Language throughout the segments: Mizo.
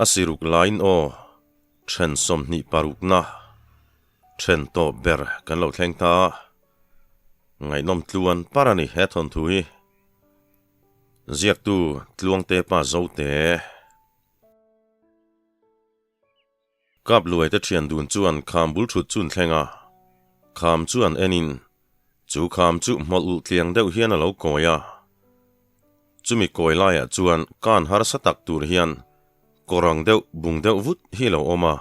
A siruk laiin aw, then 26na, then tawp ber kan lo thleng ta a. Ngaihnawm tluan par a ni he thawnthu hi. Ziaktu Tluangte pa Zote. Kap luai te thian dun chuan kham bul thut chun thleng a, kham chu an en in, chu kham chu hmawlh ulh tliang deuh hian a lo kawi a. Chumi kawi laiah chuan kan harsa tak tur hian kawr ang deuh bung deuh vut hi lo awm a.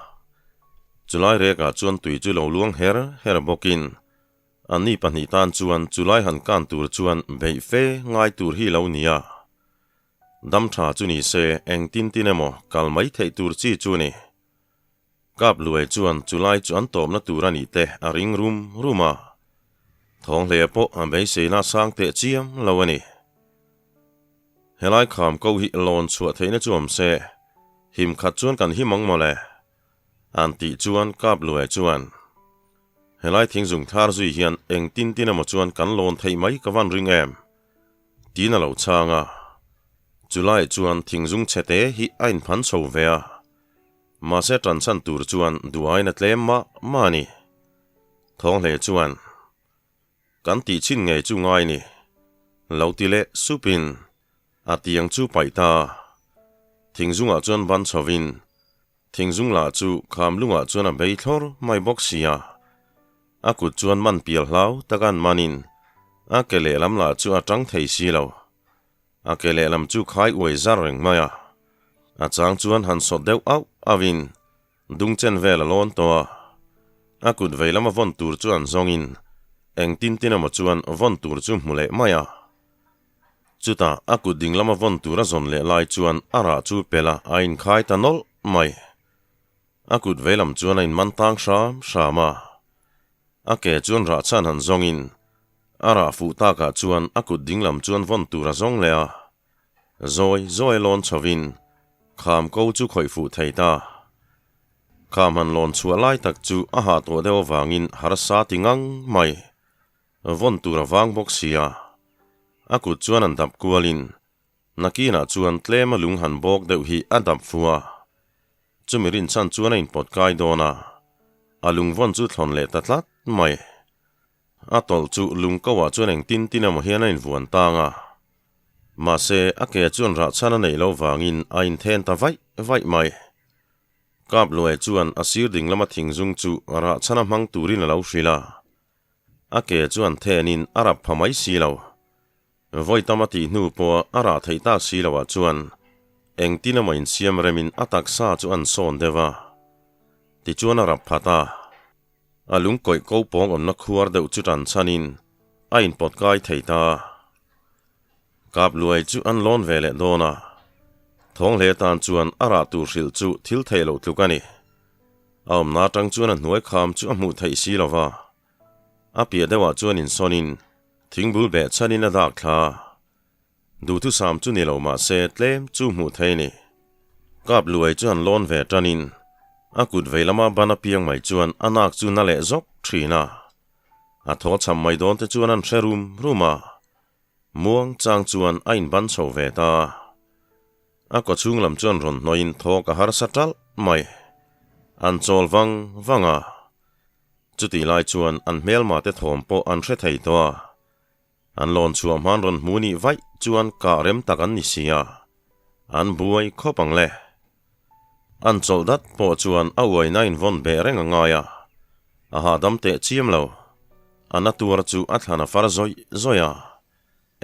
Chulai rekah chuan tui chu lo luang her her bawkin anni pahnih tan chuan chulai han kan tur chuan beih fe ngai tur hi lo ni a. Dam tha chu ni se eng tin tin emaw kal mai theih tur chi chu ni. Kap luai chuan chu lai chu an tawpna tur a nih te a ring rum rum a. Thawng hle pawh a beiseina sang teh chiam lo a ni. Helai kham ko hi lawn chhuah theihna chu awm se, him khat chuan kan him ang mawle. An tih chuan Kap luai chuan, Helai thingzung thar zui hian eng tin tin emaw chuan kan lawn theih mai ka van ring em? Tiin a lo chhang a. Chulai chuan thingzung chhete hi a inphan chho ve a. Mahse tan chhan tur chuan duhaiin a tlem mah mah a ni. Thawnghle chuan, Kan tih chhin ngei chu ngai ni. Lo ti leh supin a tiang chu paih ta. Thingzungah chuan ban chhovin thingzung lah chu kham lungah chuan a bei thlawr mai bawk si a. A kut chuan man pial hlau tak an manin a ke lehlam lah chu a tang thei si lo. A ke lehlam chu khai uai zar reng mai a. A chang chuan han sawt deuh auh auhin dung chen vel a lawn tawh a. A kut veilam a vawn tur chu an zawngin eng tin tin emaw chuan vawn tur chu hmu leh mai a. Chutah a kut dinglam a vawn tur a zawn leh lai chuan a rah chu pel a a inkhai ta nawlh mai. A kut veilam chuan a inman tang hram hram a. A ke chuan rah chhan han zawngin a rah fuh takah chuan a kut dinglam chuan vawn tur a zawng leh a. Zawi zawi a lawn chhovin kham ko chu khawih fuh thei ta. Kham han lawn chhuah lai tak chu a hah tawh deuh avangin harsa ti ngang mai. Vawn tur a vang bawk si a. A kut chuan an dap kualin Nakinah chuan tlem a lung han bawk deuh hi a dap fu a, chumi rinchhan chuan a inpawt kai dawn a, a lung vawn chu thlawn leh ta tlat mai. A tawlh chu lung ko ah chuan engtin tin emaw hian a invuan tang a, mahse a ke chuan rahchhan a neih loh vangin a inthen ta vaih vaih mai. Kap luai chuan a sir ding lama thingzung chu rahchhan a hmang turin a lo hrilh a, a ke chuan thenin a rap pha mai si lo. Vawi tam a tih hnu pawh a rah theih tak si loh ah chuan engtin emaw insiam remin a taksa chu an sawn deuh a. Tichuan a rap phat a, a lung kawih ko pawng awmna khuar deuh chu tan chhanin a inpawt kai thei ta. Kap luai chu an lawn ve leh dawn a, thawnghle tan chuan a rah tur hrilh chu thil theih loh tluk a ni. A awmna atang chuan a hnuai kham chu a hmuh theih si lo va, a piah deuhah chuan insawnin Thingbul beh chhanin a dak thla. Duhthusam chu ni lo mah se tlem chu hmuh thei ni. Kap luai chu an lawn ve tanin a kut vei lama ban apiang mai chuan a nak chu na leh zawk thin a. A thaw chham mai dawn te chuan an hre rum rum a. Muang chang chuan a inban chho ve ta. A kawchhung lam chuan rawn hnawhin thawk a harsa talh mai. An chawl vang vang a. Chutih lai chuan an hmelma te thawm pawh an hre thei tawh a, an lawn chhuah hman rawn hmu nih vaih chuan kah rem tak an ni si a, an buai khawp ang le. An chawlh dat pawh chuan a uaina invawn beh reng a ngai a, a hahdam teh chiam lo. A na tuar chu a thlan a far zawih zawih a,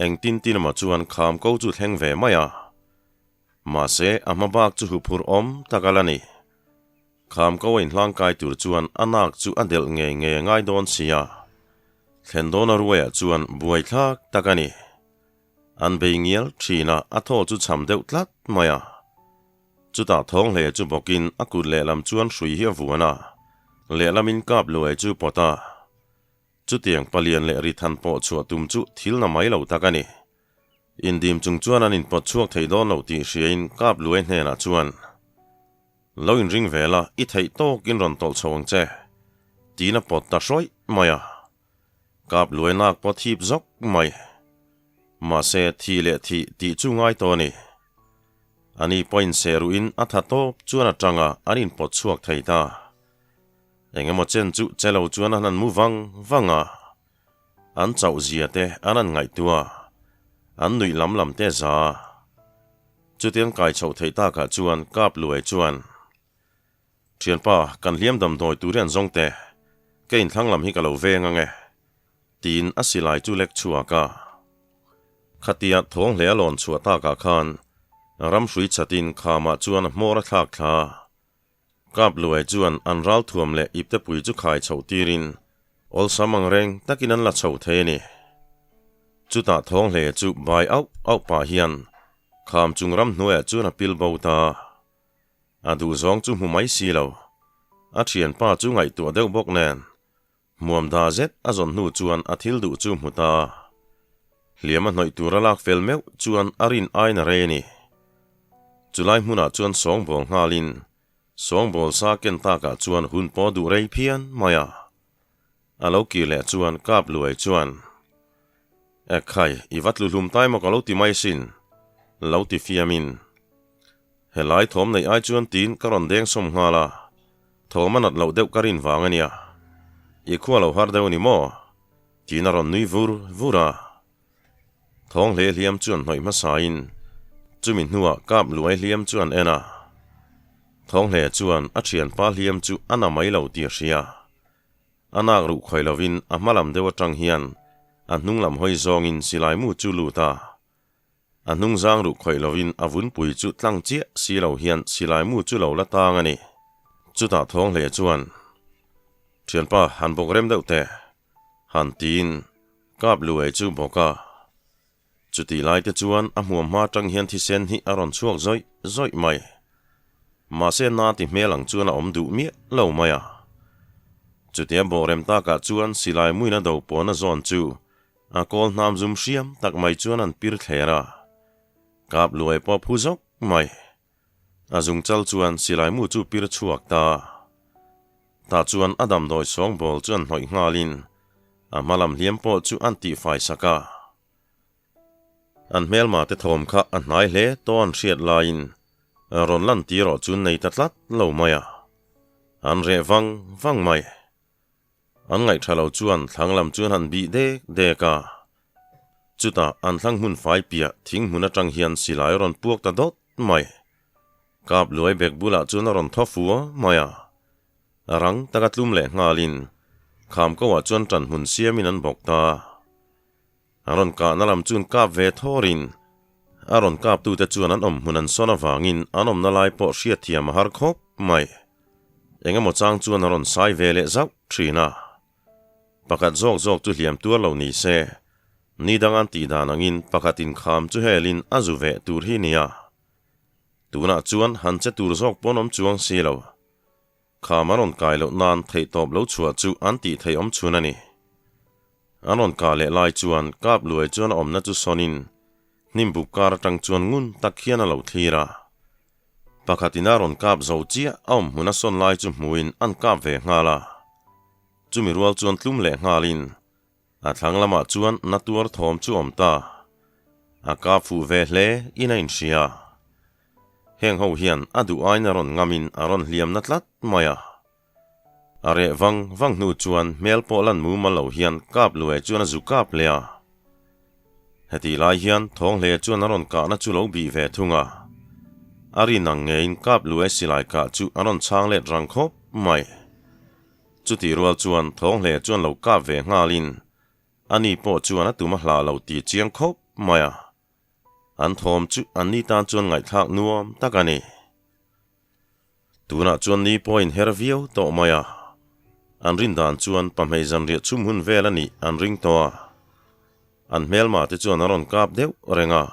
engtin tin emaw chuan kham ko chu thleng ve mai a. Mahse, a hma bak chu huphurh awm tak a la ni. Kham ko a inhlangkai tur chuan a nak chu a delh ngei ngei a ngai dawn si a, thlen dawna ruaiah chuan buaithlak tak a ni. An bei ngial thin a, a thaw chu cham deuh tlat mai a. Chutah thawnghle chu bawkin a kut lehlam chuan hrui hi a vuan a, lehlamin kap luai chu pawt a. Chutiang palian leh rithan pawh chhuah tum chu thil na mai lo tak a ni. Indim chung chuan an inpawt chhuak thei dawn lo tih hriain kap luai hnenah chuan, Lo inring ve la, i theih tawkin rawn tawlh chho ang che, tiin a pawt ta hrawih mai a. Kap luai nak pawh thip zawk mai. Mahse, thi leh thih tih chu ngai tawh a ni. Ani pawhin sehruhin a tha tawp chuan a tang a, an inpawt chhuak thei ta. Engemaw chen chu che lo chuan an han mu vang vang a. An chauh zia te an han ngaihtuah a, an nuih lam lam te za a. Chutiang kai chhoh theih takah chuan Kap Luai chuan, Thianpa, kan hliam damdawi tur hi an zawng teh, ka inthlang lam hi ka lo veng ang e, tiin a silai chu lek chhuak a. Khatia thawng hle a lawn chhuah takah khan ramhrui chatin khamah chuan a hmawr a thlak thla a. Kap Luai chuan an ralthuam leh iptepui chu khai chhoh tirin awlsam ang reng takin an la chho thei a ni. Chutah thawng hle chu bai auh auh pah hian kham chung ramhnuaiah chuan a pil bo ta. A duhzawng chu hmu mai si lo. A thianpa chu ngaihtuah deuh bawk nen Hmuam da zet a zawn hnu chuan a thil duh chu hmu ta. Hliam a hnawih tur a lak fel meuh chuan a rin aiin a rei a ni. Chulai hmunah chuan sawngbawl nghalin sawngbawl sa ken takah chuan hun pawh duh rei phian mai a. A lo kir leh chuan kap luai chuan, Ekhai, i va tlu hlum tai maw ka lo ti mai sin, lo ti fiamin. Helai thawm neih ai chuan tiin ka rawn deng sawm nghal a, thawm a nat loh deuh ka rin vang a nia. I khua lo har deuh a ni maw? Tiin a rawn nui vur vur a. Thawng hle hliam chuan hnawih hmasain chumi hnuah kap luai hliam chu an en a. Thawng hle chuan a thianpa hliam chu a na mai lo tih a hria. A nak ruh khawi lovin a hma lam deuh atang hian a hnung lam hawi zawngin silai mu chu lut a. A hnung zang ruh khawih lovin a vunpui chu tlang chiah si lo hian silai mu chu lo la tang a ni. Chutah thawng hle chuan, Thianpa, han bawk rem deuh teh, han tiin kap luai chu bawk a. Chutih lai te chuan a hmuam hma tang hian thisen hi a rawn chhuak zawih zawih mai. Mahse na ti hmel ang chuan a awm duh miah lo mai a. Chutia bawh rem takah chuan silai muin a do pawn a zawn chu A kawl hnam zum hriam tak mai chuan an pir thler a, kap luai pawh phu zawk mai. A zung chal chuan silai mu chu pir chhuak ta. Tah chuan a damdawi sawngbawl chu an hnawih nghalin a hma lam hliam pawh chu an tihfai sak a. An hmelma te thawm kha a hnai hle tawh an hriat laiin rawn lan tir erawh chu nei ta tlat lo mai a, an reh vang vang mai. An ngaihṭha lo chuan thlang lam chuan han bih dek dek a. Chutah an thlang hmun fai piah thing hmun aṭang hian silai a rawn puak ta dawt mai. Kap luai bek bulah chuan a rawn thaw fua mai a. A rang taka tlum leh nghalin kham ko ah chuan ṭan hmun siamin an bawk ta. A rawn kahna lam chuan kap ve thawrin a rawn kaptute chuan an awm hmun an sawn avangin an awmna lai pawh hriatthiam a har khawp mai. Engemaw chang chuan a rawn sai ve leh zauh thin a. Pakhat zawk zawk chu hliam tuar lo ni se, ni dang an tih dan angin pakhat inkham chu helin a zu veh tur hi nia. Tunah chuan han che tur zawk pawn awm chuang si lo. Kham a rawn kai loh nan theihtawp lo chhuah chu an tih theih awm chhun a ni. An rawn kah leh lai chuan kap luai chuan a awmna chu sawnin hnim buk kar atang chuan ngun tak hian a lo thlir a. Pakhatin a rawn kap zo chiah a awm hmun a sawn lai chu hmuin an kap ve nghal a. Chumi rual chuan tlum leh nghalin a thlang lamah chuan na tuar thawm chu awm ta. A kap fuh ve hle in a inhria. Heng ho hian a duh aiin a rawn ngamin a rawn hliam na tlat mai a. A reh vang vang hnu chuan hmel pawh lan mumal lo hian kap luai chuan a zu kap leh a. Hetih lai hian thawng hle chuan a rawn kahna chu lo bih ve thung a. A rin ang ngeiin kap luai silai kah chu a rawn chhang let rang khawp mai. Chutih rual chuan thawng hle chuan lo kap ve nghalin ani pawh chuan a tum a hlah lo tih chiang khawp mai a. An thawm chu an ni tan chuan ngaihthlak nuam tak a ni. Tunah chuan ni pawh a inher viau tawh mai a. An rin dan chuan pahmei zanriah chhum hun vel a nih an ring tawh a. An hmelma te chuan an rawn kap deuh reng a.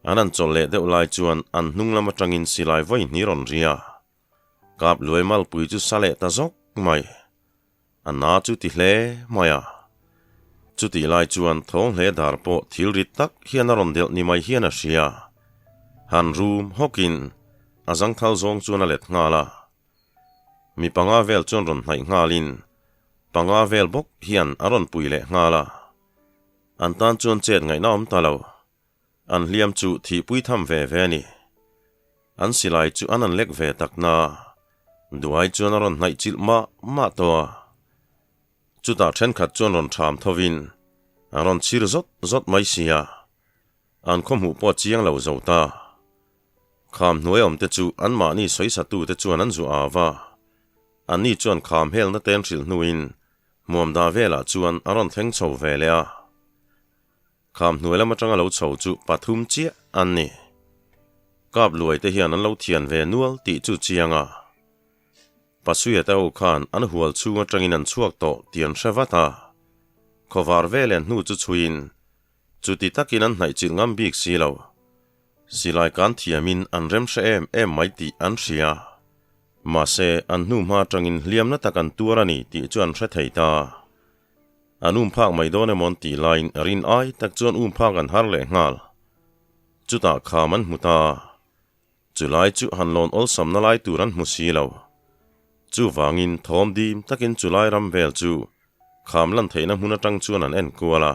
An han chawlh leh deuh lai chuan an hnung lam atangin silai vawi hnih rawn ri a. Kap luai malpui chu sa leh ta zawk mai. A na chu ti hle mai a. Chutih lai chuan thawng hle dar pawh thil rit tak hian a rawn delh ni mai hian a hria. Han rum hawkin a zangthal zawng chuan a let nghal a. Mi panga vel chuan rawn hnaih nghalin panga vel bawk hian a rawn pui leh nghal a. An tan chuan chet ngaihna awm ta lo. An hliam chu thihpui tham ve ve a ni. An silai chu an han lek ve tak na, duai chuan a rawn hnaih chilh mah mah tawh a. Chutah thenkhat chuan rawn ṭham thovin a rawn chhir zawt zawt mai si a, an khaw hmuh pawh a chiang lo zo ta. Kham hnuai awmte chu anmahni sawisatute chuan an zuah av a, anni chuan kham helna te an hrilh hnuin hmuamda velah chuan a rawn thleng chho ve leh a. Kham hnuai lam atanga lo chho chu pathum chiah an ni. Kap luai te hian an lo thian ve nual tih chu chiang a. Pasuia te ho khan an hual chhung atangin an chhuak tawh tih an hre vat a. Khawvar ve leh hnu chu chhuiin chuti takin an hnaih chilh ngam bik si lo. Silai kan thiamin an rem hre em em mai tih an hria. Mahse an hnu hma atangin hliamna tak an tuar a ni tih chu an hre thei ta. An um phak mai dawn emaw an tih laiin rin ai tak chuan um phak an har leh nghal. Chutah kham an hmu ta. Chulai chu han lawn awlsamna lai tur an hmu si lo. Chuvangin thawm dim takin chulai ram vel chu kham lan theihna hmun atang chuan an en kual a.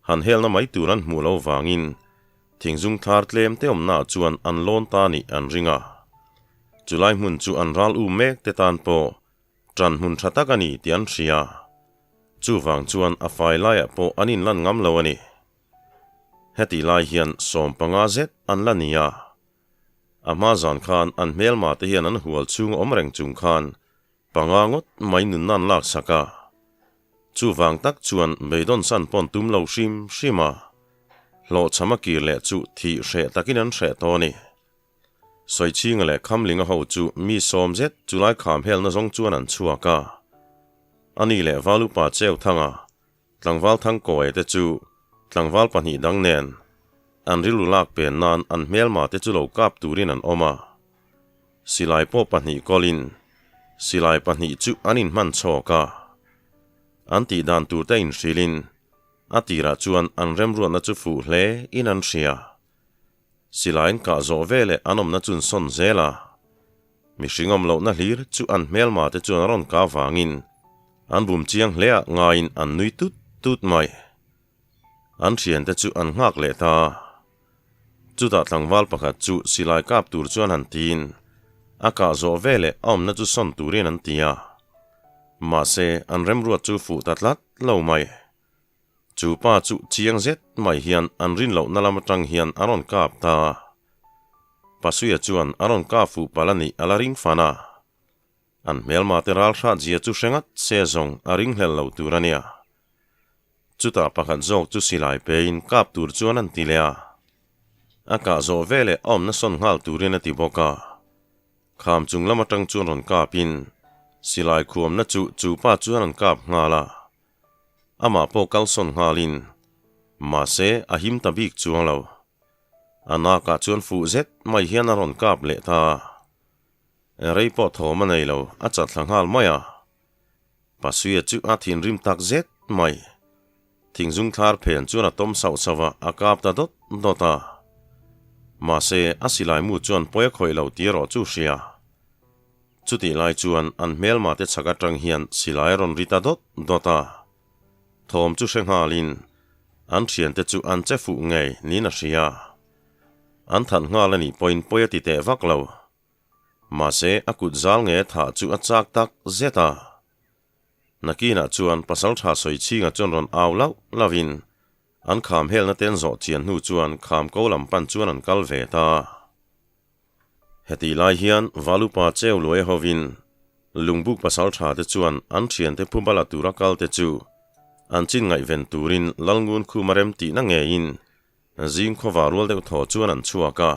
Han helna mai tur an hmuh lo vangin thingzung thlar tlem te awmnaah chuan an lawn ta nih an ring a. Chulai hmun chu an ral um mek te tan pawh Ṭan hmun ṭha tak a ni tih an hria. Chuvang chuan a fai laiah pawh an inlan ngam lo a ni. Hetih lai hian 15 zet an la ni a. A hma zan khan an hmelma te hian an hual chhung awm reng chung khan panga ngawt mai nunna an laksak a. Chuvang tak chuan beidawn san pawn tum lo hrim hrim a. Hlawhchham a kir leh chu thih hreh takin an hreh tawh a ni. Sawichhinga leh Khamlinga ho chu mi sawm zet chulai kham helna zawng chuan an chhuak a. Ani leh Valupa Cheuthanga, tlangval Thangkawia te chu tlangval pahnih dang nen an rilru lak pen nan an hmelma te chu lo kap turin an awm a. Silai pawh pahnih kawlin silai pahnih chu an inhman chhawk a. An tih dan tur te inhrilhin a tirah chuan an remruatna chu fuh hle in an hria. Silaiin kah zawh veleh an awmna chun sawn zel a, mihring awm lohna hlir chu an hmelma te chuan a rawn kah vangin an bum chiang hle ah ngaiin an nui tut tut mai. An thiante chu an nghak leh ta. Chutah tlangval pakhat chu silai kap tur chuan han tiin a kah zawh veleh a awmna chu sawn turin an ti a. Mahse an remruat chu fuh ta tlat lo mai. Chu pa chu chiang zet mai hian an rin lohna lam atang hian a rawn kap ta. Pasuia chuan a rawn kap fuh palh a nih a la ring fan a. An hmelma te ral hrat zia chu hre ngat se zawng a ring hlel lo tur a nia. Chutah pakhat zawk chu silai pein kap tur chuan an ti leh a. A kah zawh veleh a awmna sawn nghal turin a ti bawk a. Kham chung lam atang chuan rawn kapin silai khuamna chu chu pa chuan an kap nghal a. Amah pawh kalsawn nghalin, mahse a him ta bik chuang lo. A nakah chuan fuh zet mai hian a rawn kap leh ta. Rei pawh thawm a nei lo, a chat thla nghal mai a. Pasuia chu a thinrim tak zet mai. Thingzung thlar phen chuan a tawm sauh sauh a, a kap ta dawt dawt a. Mahse a silai mu chuan pawi a khawih lo tih erawh chu hria. Chutih lai chuan an hmelma te chhak atang hian silai a rawn ri ta dawt dawt a. Thawm chu hre nghalin an thiante chu an che fuh ngei niin a hria. An that nghal a nih pawhin pawi a ti teh vak lo. Mahse a kut zal nge thah chu a chak tak zet a. Nakinah chuan pasaltha Sawichhinga chuan rawn au lauh lauhin an kham helna te an zawh chian hnu chuan kham ko lam pan chuan an kal ve ta. Hetih lai hian Valupa Cheu Luai hovin Lungbuk pasaltha te chuan an thiante phubala tura kal te chu an chin ngaihven turin Lalngun khuma rem tihna ngeiin zing khawva rual deuh thaw chuan an chhuak a.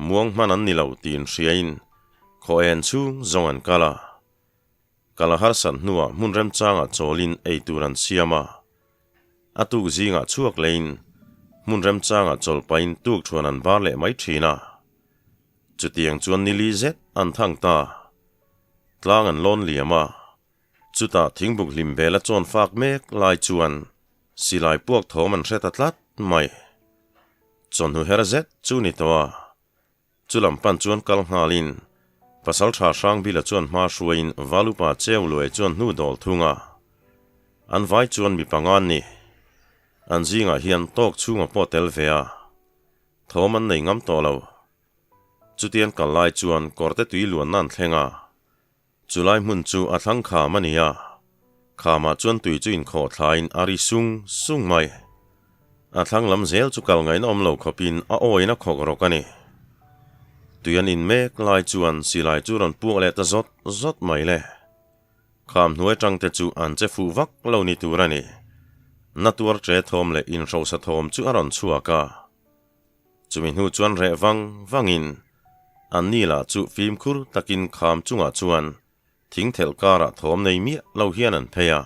Muang hman an ni lo tiin hriain khaw en chhung zawng an kal a. Kal a harsat hnuah hmun remchangah chawlin ei tur an siam a. A tuk zingah chhuak leiin hmun remchangah chawl pahin tuk thuan an bar leh mai thin a. Chutiang chuan ni li zet an thang ta. Tlang an lawn liam a. Chutah thingbuk hlim bel a chawn fak mek lai chuan silai puak thawm an hre ta tlat mai. Chawhnu her zet chu ni tawh a. Chu lam pan chuan kal nghalin Pasalṭha Hrangbila chuan hma hruaiin Valupa Cheu Luai chuan hnu dawl thung a. An vai chuan mi panga an ni. An zingah hian tawk chhunga pawh tel ve a. Thawm an nei ngam tawh lo. Chutian kal lai chuan kawrte tui luanna an thleng a. Chulai hmun chu a thlang kham a ni a, khamah chuan tui chu inkhawh thlain a ri sung sung mai. A thlang lam zel chu kal ngaihna awm lo khawpin a awiin a khawk rawk a ni. Tui an in mek lai chuan silai chu rawn puak leh ta zawt zawt mai le. Kham hnuai tangte chu an che fuh vak lo ni tur a ni. Na tuar ṭe thawm leh inhrosa thawm chu a rawn chhuak a. Chumi hnu chuan reh vang vangin an ni lah chu fimkhur takin kham chungah chuan thing thelh karah thawm nei miah lo hian an phei a.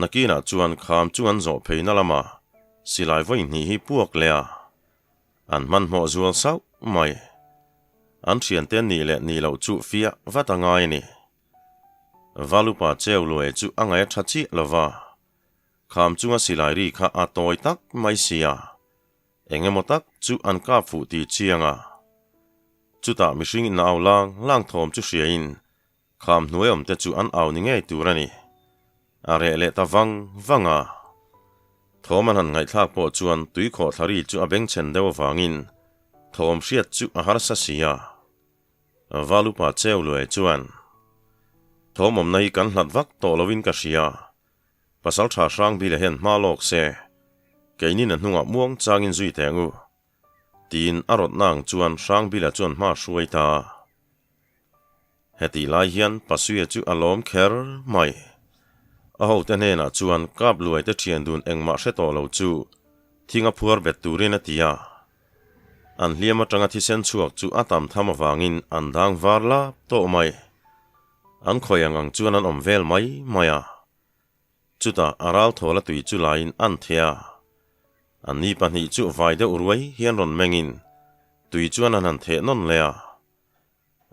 Nakinah chuan kham chung an zawh pheina lamah silai vawi hnih hi puak leh a, an hmanhmawh zual sauh mai. An thiante nih leh nih loh chu fiah vat a ngai a ni. Valupa cheu luai chu a ngaih a tha chiah lo va. Kham chunga silai ri kha a tawi tak mai sia, eng emaw tak chu an kap fuh ti chiang a. Chutah mihring in au lang lang thawm chu hriain kham hnuai awmte chu an au ni ngei tur a ni. A reh leh ta vang vang a. Thawm an han ngaihthlak pawh chuan tuikhawh thla ri chu a bengchhen deuh avangin thawm hriat chu a harsa si a. Valupa cheu luai chuan, Thawm awmna hi kan hlat vak tawh lovin ka hria. Pasal tha hrang bile hian hma lawk se, keinin a hnungah muang changin zui teh ang u, tiin a rawtna ang chuan hrang bila chuan hma hruai ta. Hetih lai hian Pasuia chu a lawm kher mai. A hote hnenah chuan kap luaite thian dun engmah hre tawh lo chu thing a phuar bet turin a ti a. An hliam atanga thisen chhuak chu a tam tham avangin an dang var lap tawh mai. An khawi ang ang chuan an awm vel mai mai a. Chutah a ral thawl a tui chu laiin an theh a. An ni pahnih chu vai deuh ruai hian rawn mengin tui chuan an han theh nawn leh a.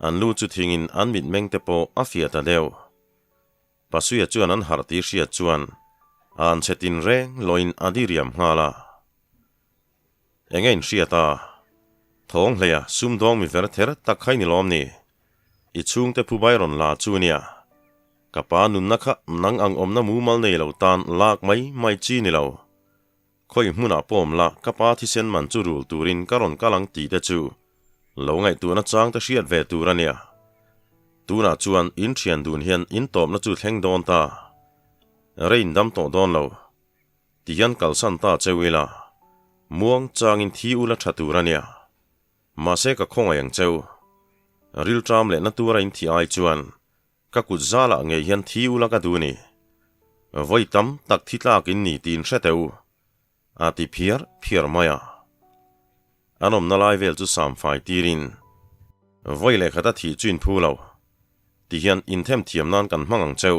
An lu chu thingin an mitmeng te pawh a fiah ta deuh. Pasuia chuan an harh tih hriat chuan a an chhe tin reng lawin a diriam nghal a. Eng a inhriat a? Thawng hleia sumdawng mi ver ther tak kha i ni lawm ni? I chhungte phu bai rawn la chu nia. Ka pa nunna kha nang ang awmna mumal nei lo tan lak mai mai chi ni lo. Khawi hmunah pawm la ka pa thisen man chu rul turin ka rawn kal ang tih te chu lo ngaihtuahna chang te hriat ve tur a nia. Tunah chuan in thian dun hian in tawpna chu thleng dawn ta. Rei in dam tawh dawn lo. Tihian kalsan ta cheu ila, muang changin thi ula tha tur a nia. Mahse ka khawngaih ang cheu. Rilṭam leh na tura in thi ai chuan ka kut zalah ngei hian thi ula ka duh ni. Vawi tam tak thi tlak in ni tiin hre teh u, a ti phiar phiar mai a. An awmna lai vel chu samfai tirin vawi leh khata thih chu in phu lo. Tihian inthem thiam nan kan hmang ang cheu.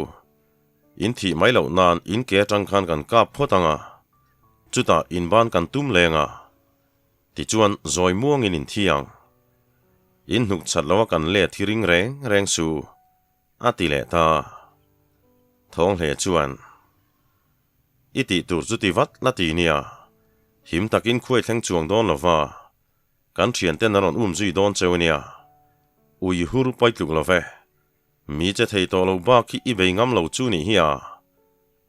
In thih mai loh nan in ke atang khan kan kap phawt ang a, chutah in ban kan tum leng a, tichuan zawi muangin in thi ang. In hnuk chat lo a kan let hi ring reng reng su, a ti leh ta. Thawng hle chuan, I tih tur chu ti vat la ti nia, him takin khuai thleng chuang dawn lo va, Kan thianten an rawn um zui dawn cheu nia. Ui hur pai tluk lo ve. Mi che thei tawh lo bak hi i bei ngam lo chu nih hi a.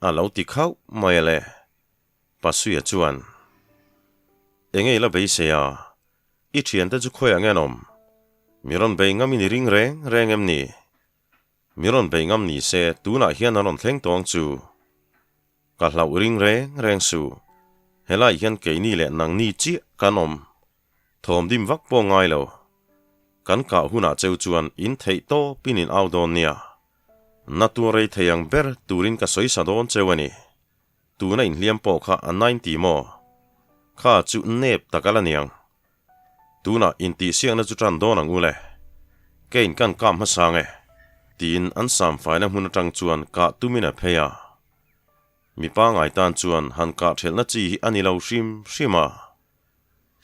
A lo ti khauh mai a le. Pasuia chuan, Enge i la beisei a? I thiante chu khawiah nge an awm? Mi rawn bei ngam in i ring reng reng em ni? Mi rawn bei ngam ni se tunah hian an rawn thleng tawng chu. Ka hlauh ring reng reng su. Helai hian keini leh nangni chiah kan awm. Thawm dim vak pawh ngai lo. Kan kah hunah cheu chuan in theih tawpin in au dawn nia. Na tur rei thei ang ber turin ka sawi sa dawn cheu a ni. Tuna inhliam pawh kha a 90 maw? Kha chu nep tak a la niang. Tunah intihsiakna chu tan dawn ang u le. Kane kan kap hmasa nge? Tiin an samfaina hmun atang chuan kah tumin a phei a. Mi pangai tan chuan han kah thelhna chi hi a ni lo hrim hrim a.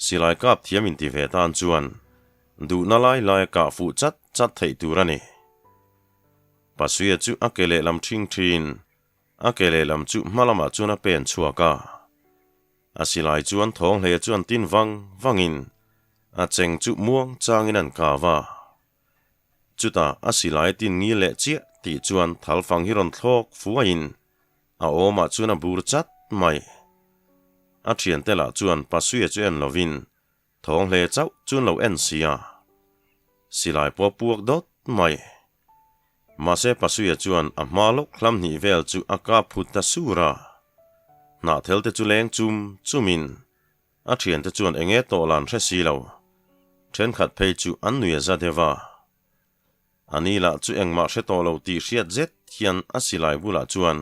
Silai kap thiam inti ve tan chuan duhna lai laia kah fuh chat chat theih tur a ni. Pasuia chu a ke lehlam thing thin, a ke lehlam chu hma lamah chuan a pen chhuak a. A silai chuan thawng hleia chuan tin vang vangin a cheng chu muang changin an kau a. Chutah a silai tin ngil leh chiah tih chuan thalfang hi rawn thlawk fuaiin a awmah chuan a bur chat mai. A thiante lah chuan Pasuia chu en lovin thawng hle chauh chuan lo en si a. Silai pawh a puak dawt mai. Mahse Pasuia chuan a hma lawk hlam hnih vel chu a kap phut ta sur a. Hnahthel te chu leng chum chumin a thiante chuan enge tawh lan hre si lo. Thenkhat phei chu an nui a za deuh a. A ni lah chu engmah hre tawh lo tih hriat zet hian a silai bulah chuan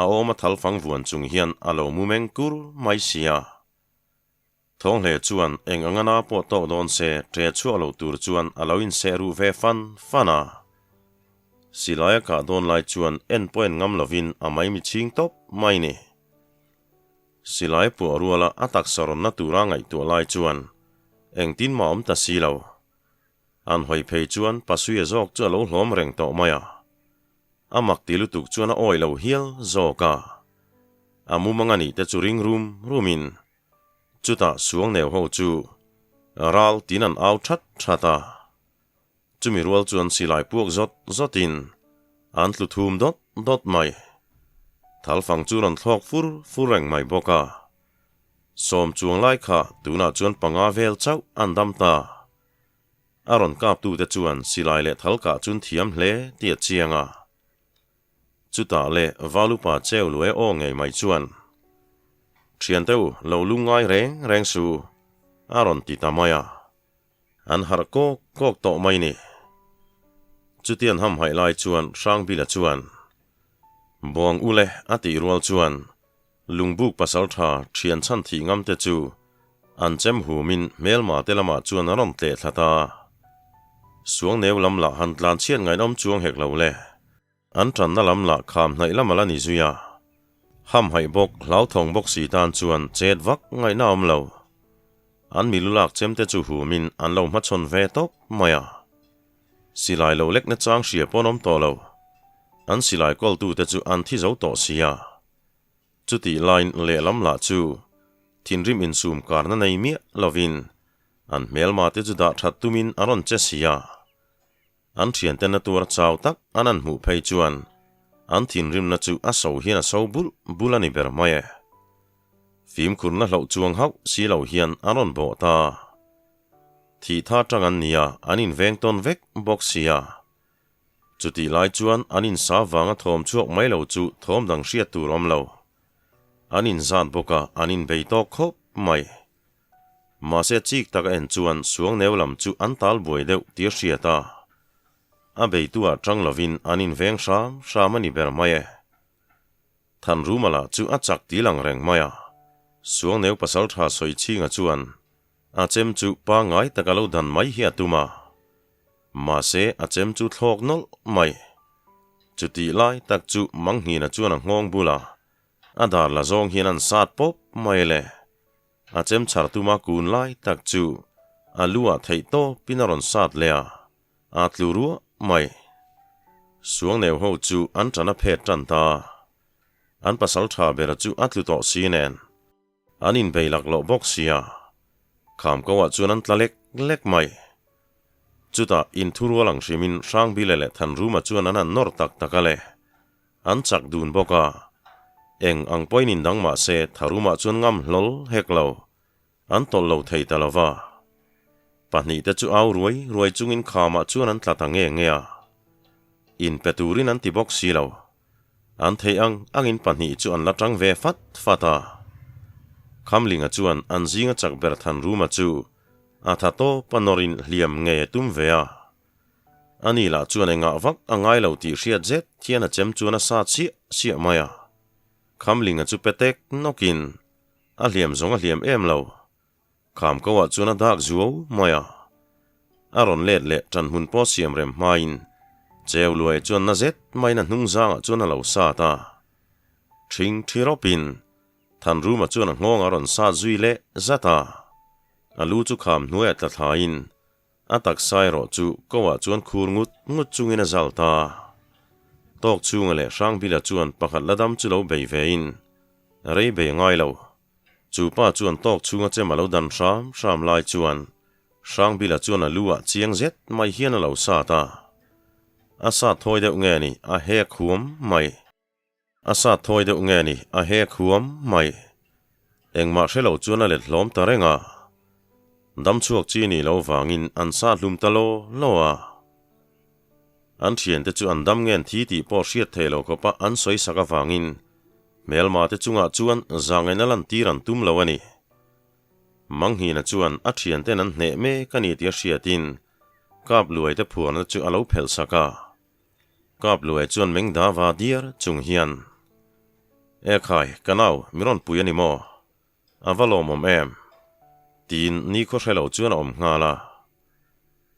a awm a thal fang vuan chung hian a lo mu meng kur mai sia. Thawnghle chuan eng anga na pawh tawk dawn se ṭe chhuak lo tur chuan a lo inseh ruh ve fan fan a. Silai a kah dawn lai chuan en pawh en ngam lovin a maimi chhing tawp mai ni. Silai puah ruala a taksa rawnna tura ngaihtuah lai chuan engtin mah awm ta si lo. An hawi phei chuan Pasuia zawk chu a lo hlawm reng tawh mai a. A mak ti lutuk chuan a awi lo hial zawk a. A mumang a nih te chu ring rum rumin chutah Suangneu ho chu ral tin an au that that a. Chumi rual chuan silai puak zawt zawtin an tlu thum dawt dawt mai. Thalfang chu rawn thlawk fur fur reng mai bawk a. Sawm chuang lai kha tunah chuan panga vel chauh an dam ta. A rawn kaptute chuan silai leh thal kah chun thiam hle tih a chiang a. Chutah leh Valupa cheu luai aw ngei mai chuan, Thiante u, lo lungngai reng reng su, a rawn ti ta mai a. An harh kawk kawk tawh mai ni. Chutian hamhaih lai chuan Hrangbila chuan, Buang ule a tih rual chuan Lungbuk pasaltha thian chhan thih ngam te chu an chem humin hmelma te lamah chuan a rawn tleh thla ta. Suangneu lam lah han tlan chhiat ngainawm chuang hek lo le. An tanna lam lah kham hnaih lam a la ni zui a. Hamhaih bawk, hlauthawng bawk si tan chuan chet vak ngaihna awm lo. An milu lak chem te chu humin an lo hmachhawn ve tawp mai a. Silai lo lekna chang hria pawn awm tawh lo. An silai kawltute chu an thi zo tawh si a. Chutih laiin lehlam lah chu thinrim insum karna nei miah lovin an hmelma te chu dah that tumin a rawn che si a. An thiante na tuar chau tak an an hmuh phei chuan an thinrimna chu a so hian a so bulh bulh a ni ber mai e. Fimkhurna hloh chuang hauh si lo hian a rawn bawh ta. Thih tha tang an nia, an inveng tawn vek bawk sia. Chutih lai chuan an insa vanga thawm chhuak mai lo chu thawm dang hriat tur awm lo. An inzat bawk a, an inbei tawk khawp mai. Mahse chik tak a en chuan Suangneu lam chu an tal buai deuh tih a hriat a. A beitu-ah tang lovin an inveng hram hram a ni ber mai e. Thanruma lah chu a chak ti lang reng mai a. Suangneu pasaltha Sawichhinga chuan a chem chu pangngai taka lo dan mai hi a tum a. Mahse a chem chu thlawk nawlh mai. Chutih lai tak chu Manghnina chuan a nghawng bul a, a dar la zawng hian an sat pawp mai le. A chem chhar tuma kun lai tak chu a lu ah theih tawpin a rawn sat leh a, a tlu ruah mai. Suangneu ho chu an tan a phet tan ta. An pasal tha bera chu a tlu tawh si nen. An inbei laklawh bawk sia, kham ko ah chuan an tla lek lek mai. Chutah inthurual ang hrimin Hrangbile leh Thanruma chuan an han nawr tak tak a le. An chak dun bawk a. Eng ang pawhin indang mah se Tharuma chuan ngam hlawl hek lo. An tawlh lo thei ta lova. Pahnihte chu au ruai ruai chungin khamah chuan an tla ta nge nge a. Inpe turin an ti bawk si lo. An theih ang angin pahnih chu an la tang ve fat fat a. Khamlinga chuan an zinga chak ber Thanruma chu a tha tawp a nawrin hliam ngei a tum ve a. Ani lah chuan engah vak a ngai lo tih hriat zet hian a chem chuan a sat siah siah mai a. Khamlinga chu pe tek nawkin a hliam zawng a hliam em lo. Kham ko ah chuan a dak zuau mai a. A rawn let leh ṭan hmun pawh siam rem hmain Cheu Luai chuan na zet maiin a hnung zangah chuan a lo sat a. Ṭhing ṭhi rawpin Thanruma chuan a nghawng a rawn sat zui leh zat a. A lu chu kham hnuaiah tla thlaiin a taksa erawh chu ko ah chuan khur ngut ngut chungin a zal ta. Tawk chhunga leh Hrangbila chuan pakhat la dam chu lo bei vein rei bei ngai lo. Chu pa chuan tawk chhunga chem a lo dan hram hram lai chuan Hrangbila chuan a lu ah chiang zet mai hian a lo sat a. A sat thawi deuh nge ni a hek huam mai. A sat thawi deuh nge ni a hek huam mai. Engmah hre lo chuan a let hlawm ta reng a. Damchhuak chi nih loh vangin an sah hlum ta law law a. An thiante chu an dam ngen thi tih pawh hriat theih loh khawpa an sawi sak avangin hmelma te chungah chuan zahngaihna lantir an tum lo a ni. Manghina chuan a thianten an hneh mek a ni tih a hriatin Kapluai te phuarna chu a lo phelh sak a. Kapluai chuan meng da va diar chung hian, Ekhai, ka nau, mi rawn pui a ni maw? A va lawmawm em? Tiin nikhaw hre lo chuan a awm nghal a.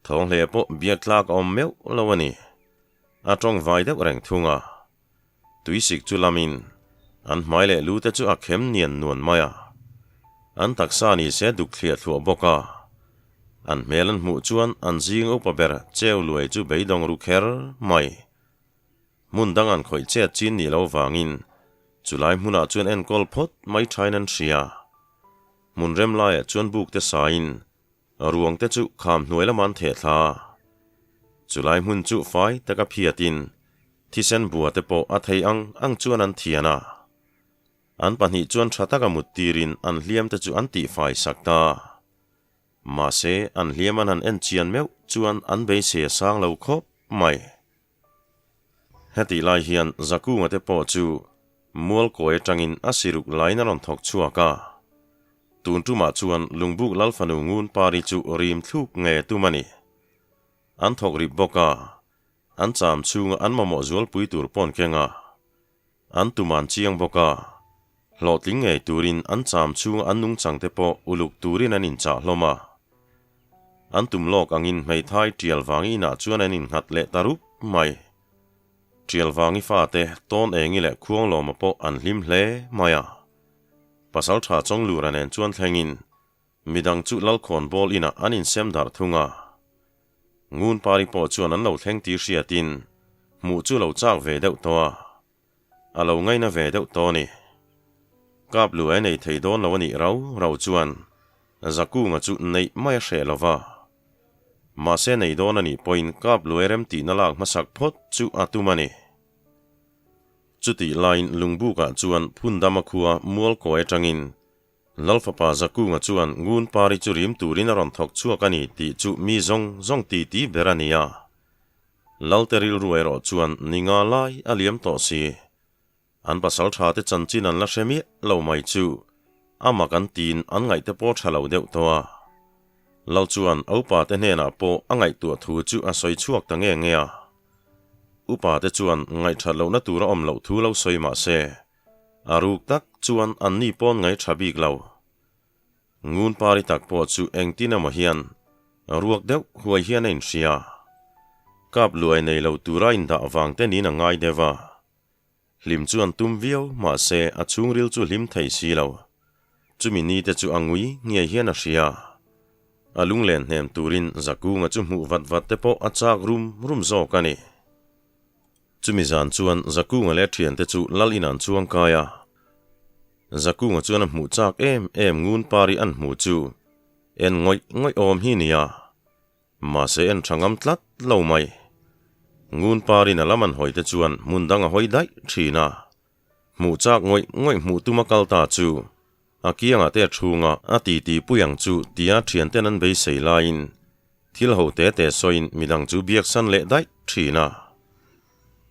Thawnghle pawh biak tlak a awm meuh lo a ni. A tawng vai deuh reng thung a. Tuisik chu lamin an hmai leh lu te chu a khem nian nuan mai a. An taksa ni se duk thliah thluah bawk a. An hmel an hmuh chuan an zing upa ber cheu luai chu beidawng ru kher mai. Hmun dang an khawih chet chin nih lo vangin chulai hmunah chuan enkawl phawt mai thain an hria. Hmun rem laiah chuan buk te sain ruang te chu kham hnuai lama an theh thla. Chulai hmun chu fai taka phiatin thisen bua te pawh a thei ang ang chuan an thian a. An pahnih chuan tha taka mut tirin an hliam te chu an tihfai sak ta. Mahse an hliam an han en chian meuh chuan an beisei a sang lo khawp mai. Hetih lai hian Zakunga te pawh chu Mualkawi atangin a siruk laiin a rawn thawk chhuak a. Tun tumah chuan Lungbuk Lalfanu Ngun Pari chu rim thluk nge tum a ni. An thawk rip bawk a, an cham chhunga an mamawh zualpui tur pawn keng a. An tum an chiang bawk a, hlawhtling ngei turin an cham chhunga an nungchang te pawh uluk turin an inchah hlawm a. An tum lawk angin hmeithai tial vangi inah chuan an innghat leh ta rup mai. Tial vangi fate tawn engi leh khuanglawma pawh an hlim hle mai a. Pasaltha Chawnglura nen chuan thlengin midang chu Lalkhawnbawl inah an insem darh thung a. Ngun Pari pawh chuan an lo thleng tih hriatin hmuh chu lo chak ve deuh tawh a, a lo ngaina ve deuh tawh a ni. Kap lu a nei thei dawn lo a nih rau rau chuan Zakunga chu neih mai a hreh lo va. Mahse nei dawn a nih pawhin kap lu a remtihna lak hmasak phawt chu a tum a ni. Chutih laiin Lungbukah chuan Phundama khua Mualkawi atangin Lalfapa Zakunga chuan Ngun Pari chu rim turin a rawn thawk chhuak a ni tih chu mi zawng zawng titi ber a ni a. Lalte rilru erawh chuan ni nga lai a liam tawh si. An pasal tha te chanchin an la hre miah lo mai chu a mak an tiin an ngaihte pawh tha lo deuh tawh a. Lal chuan Upa te hnenah pawh a ngaihtuah thu chu a sawi chhuak ta nge nge a. Upa te chuan ngaihthat lohna tur a awm loh thu lo sawi mah se, A ruk tak chuan anni pawn ngai tha bik lo. Ngun pari tak pawh chu engtin emaw hian ruak deuh huai hian a inhria. Kap luai nei lo tura indah vang te niin a ngai deuh a. Hlim chu an tum viau mahse a chhungril chu hlim thei si lo. Chumi ni te chu a ngui ngei hian a hria. A lunglen hnem turin Zakunga chu hmuh vat vat te pawh a chak rum rum zawk a ni. Chumi zan chuan Zakunga leh a thiante chu Lal in an chuang kai a. Zakunga chuan a hmuh chak em em ngun pari an hmu chu en ngawih ngawih awm hi nia. Mahse en tha ngam tlat lo mai. Ngun parin a lam an hawi te chuan hmun dang a hawi daih thin a. Hmuh chak ngawih ngawih hmuh tum a kal ta chu a kiangah te a chhunga a titi pui ang chu tia thianten an beisei laiin thil ho te te sawiin midang chu biaksan leh daih thin a.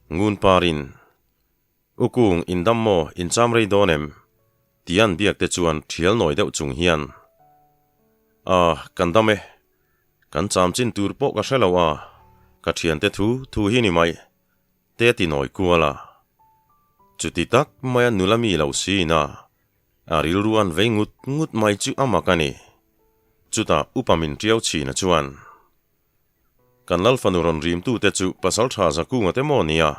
Ngun parin, U Kung, in dam maw, in cham rei dawn em? tia an biak te chuan thial nawi deuh chung hian, Ah, kan dam e. Kan cham chin tur pawh ka hre lo a, ka thiante thu thu hi ni mai. Te ti nawi kual a. Chuti tak maia nula mi lo siin a, a rilru an vei ngut ngut mai chu a mak a ni. Chutah upa min tiau chhina chuan, Kan Lal fanu rawn rimtute chu Pasaltha Zakunga te maw nia?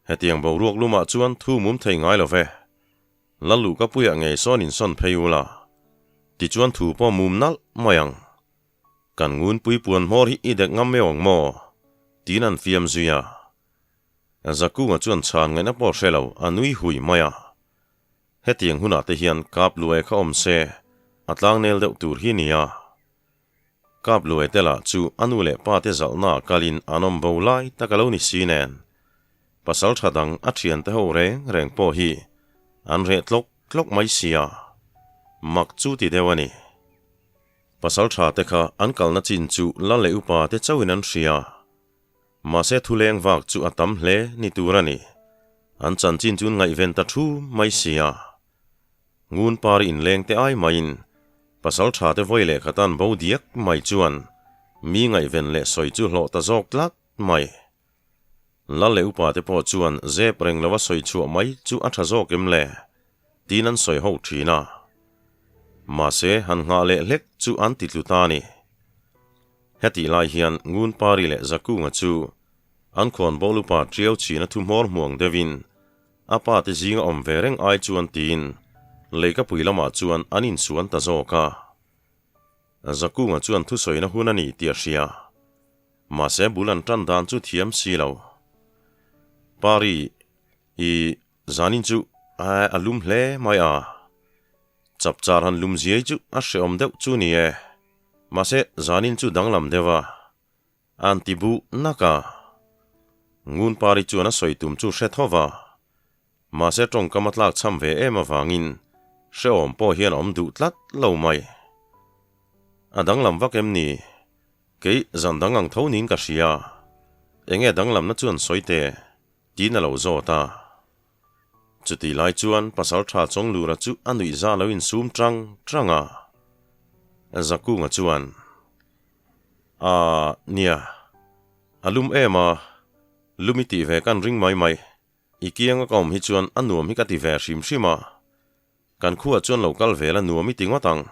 Hetiang boruak lumah chuan thu mum thei ngai lo ve. Lal luhka puiah ngei sawn insawn phei ula, tichuan thu pawh mum nalh mai ang. Kan ngunpui puan hmawr hi i dek ngam meuh ang maw? Tiin an fiam zui a. Zakunga chuan chhan ngaihna pawh hre lo, a nui hui mai a. Hetiang hunah te hian kap luai kha awm se, a tlangnel deuh tur hi nia. Kap luai te lah chu a nu leh pa te zalhna ah kalin an awm bo lai tak a lo ni si nen. Pasal tha dang a thiante ho reng reng pawh hi an reh tlawk tlawk mai sia. Mak chu ti deuh a ni. Pasalṭha te kha an kalna chin chu lal leh upa te chauhin an hria. Mahse thuleng vak chu a tam hle ni tur a ni. An chanchin chu an ngaihven ta thu mai si a. Ngun par inleng te ai maiin pasalṭha te vawi leh khatan bo diak mai chuan mi ngaihven leh sawi chu hlawh ta zawk tlat mai. Lal leh upa te pawh chuan zep reng lova sawi chhuah mai chu a tha zawk em le? tiin an sawi ho thin a. Mahse han nghah leh hlek chu an ti tlu ta a ni. Hetih lai hian Ngunpari leh Zakunga chu an khawn bawl upa Tiau chhina thu hmawr hmuang deuhin a pa te zinga awm ve reng ai chuan tiin leikapui lamah chuan an insuan ta zawk a. Zakunga chuan thusawina hun a ni tih a hria. Mahse bul an tan dan chu thiam si lo. Pari, i zanin chu a lum hle mai a. Chapchar han lum ziai chu a hrehawm deuh chu ni e. Mahse zanin chu danglam deuh a. An ti buh nak a. Ngun Pari chuan a sawi tum chu hre tho va. Mahse tawngkam a tlak chham ve em avangin hrehawm pawh hian a awm duh tlat lo mai. A danglam vak em ni? Kei zan dang ang tho niin ka hria. Enge danglamna chuan sawi teh? Tiin a lo zawt a. Chutih lai chuan Pasaltha Chawnglura chu a nuihza lo insum tang tang a. Zakunga chuan, Aaa, nia, a lum em a, lum i tih ve kan ring mai mai. I kianga ka awm hi chuan a nuam hi ka ti ve hrim hrim a, kan khuah chuan lo kal vel a nuam i ti ngawt ang,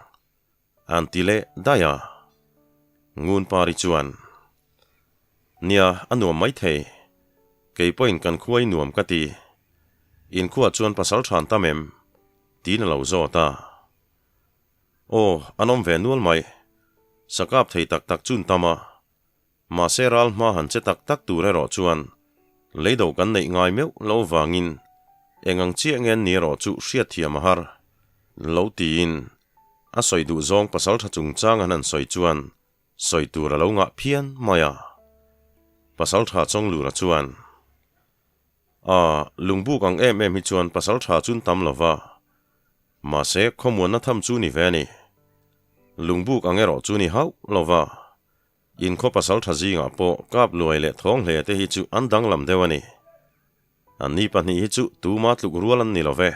an ti leh daih a. Ngunpari chuan, Nia, a nuam maithei. Kei pawhin kan khua i nuam ka ti. In khuah chuan pasal than tam em? tiin a lo zawt a. Aw, an awm ve nual mai. Sakap thei tak tak chun tam a. Mahse ral hma han che tak tak tur erawh chuan leido kan neih ngai meuh lo vangin eng ang chiah nge an ni erawh chu hriatthiam a har lo tiin a sawi duh zawng pasaltha chungchang an han sawi chuan sawi tur a lo ngah phian mai a. Pasaltha Chawnglura chuan A, lungbuk ang em em hi chuan pasaltha chun tam lo va, mahse khawmuanna tham chu ni ve a ni. Lungbuk ang erawh chu ni hauh lo va. In khaw pasal tha zingah pawh kap luai leh thawng hle te hi chu an danglam deuh a ni. Anni pahnih hi chu tuma tluk rual an ni lo ve.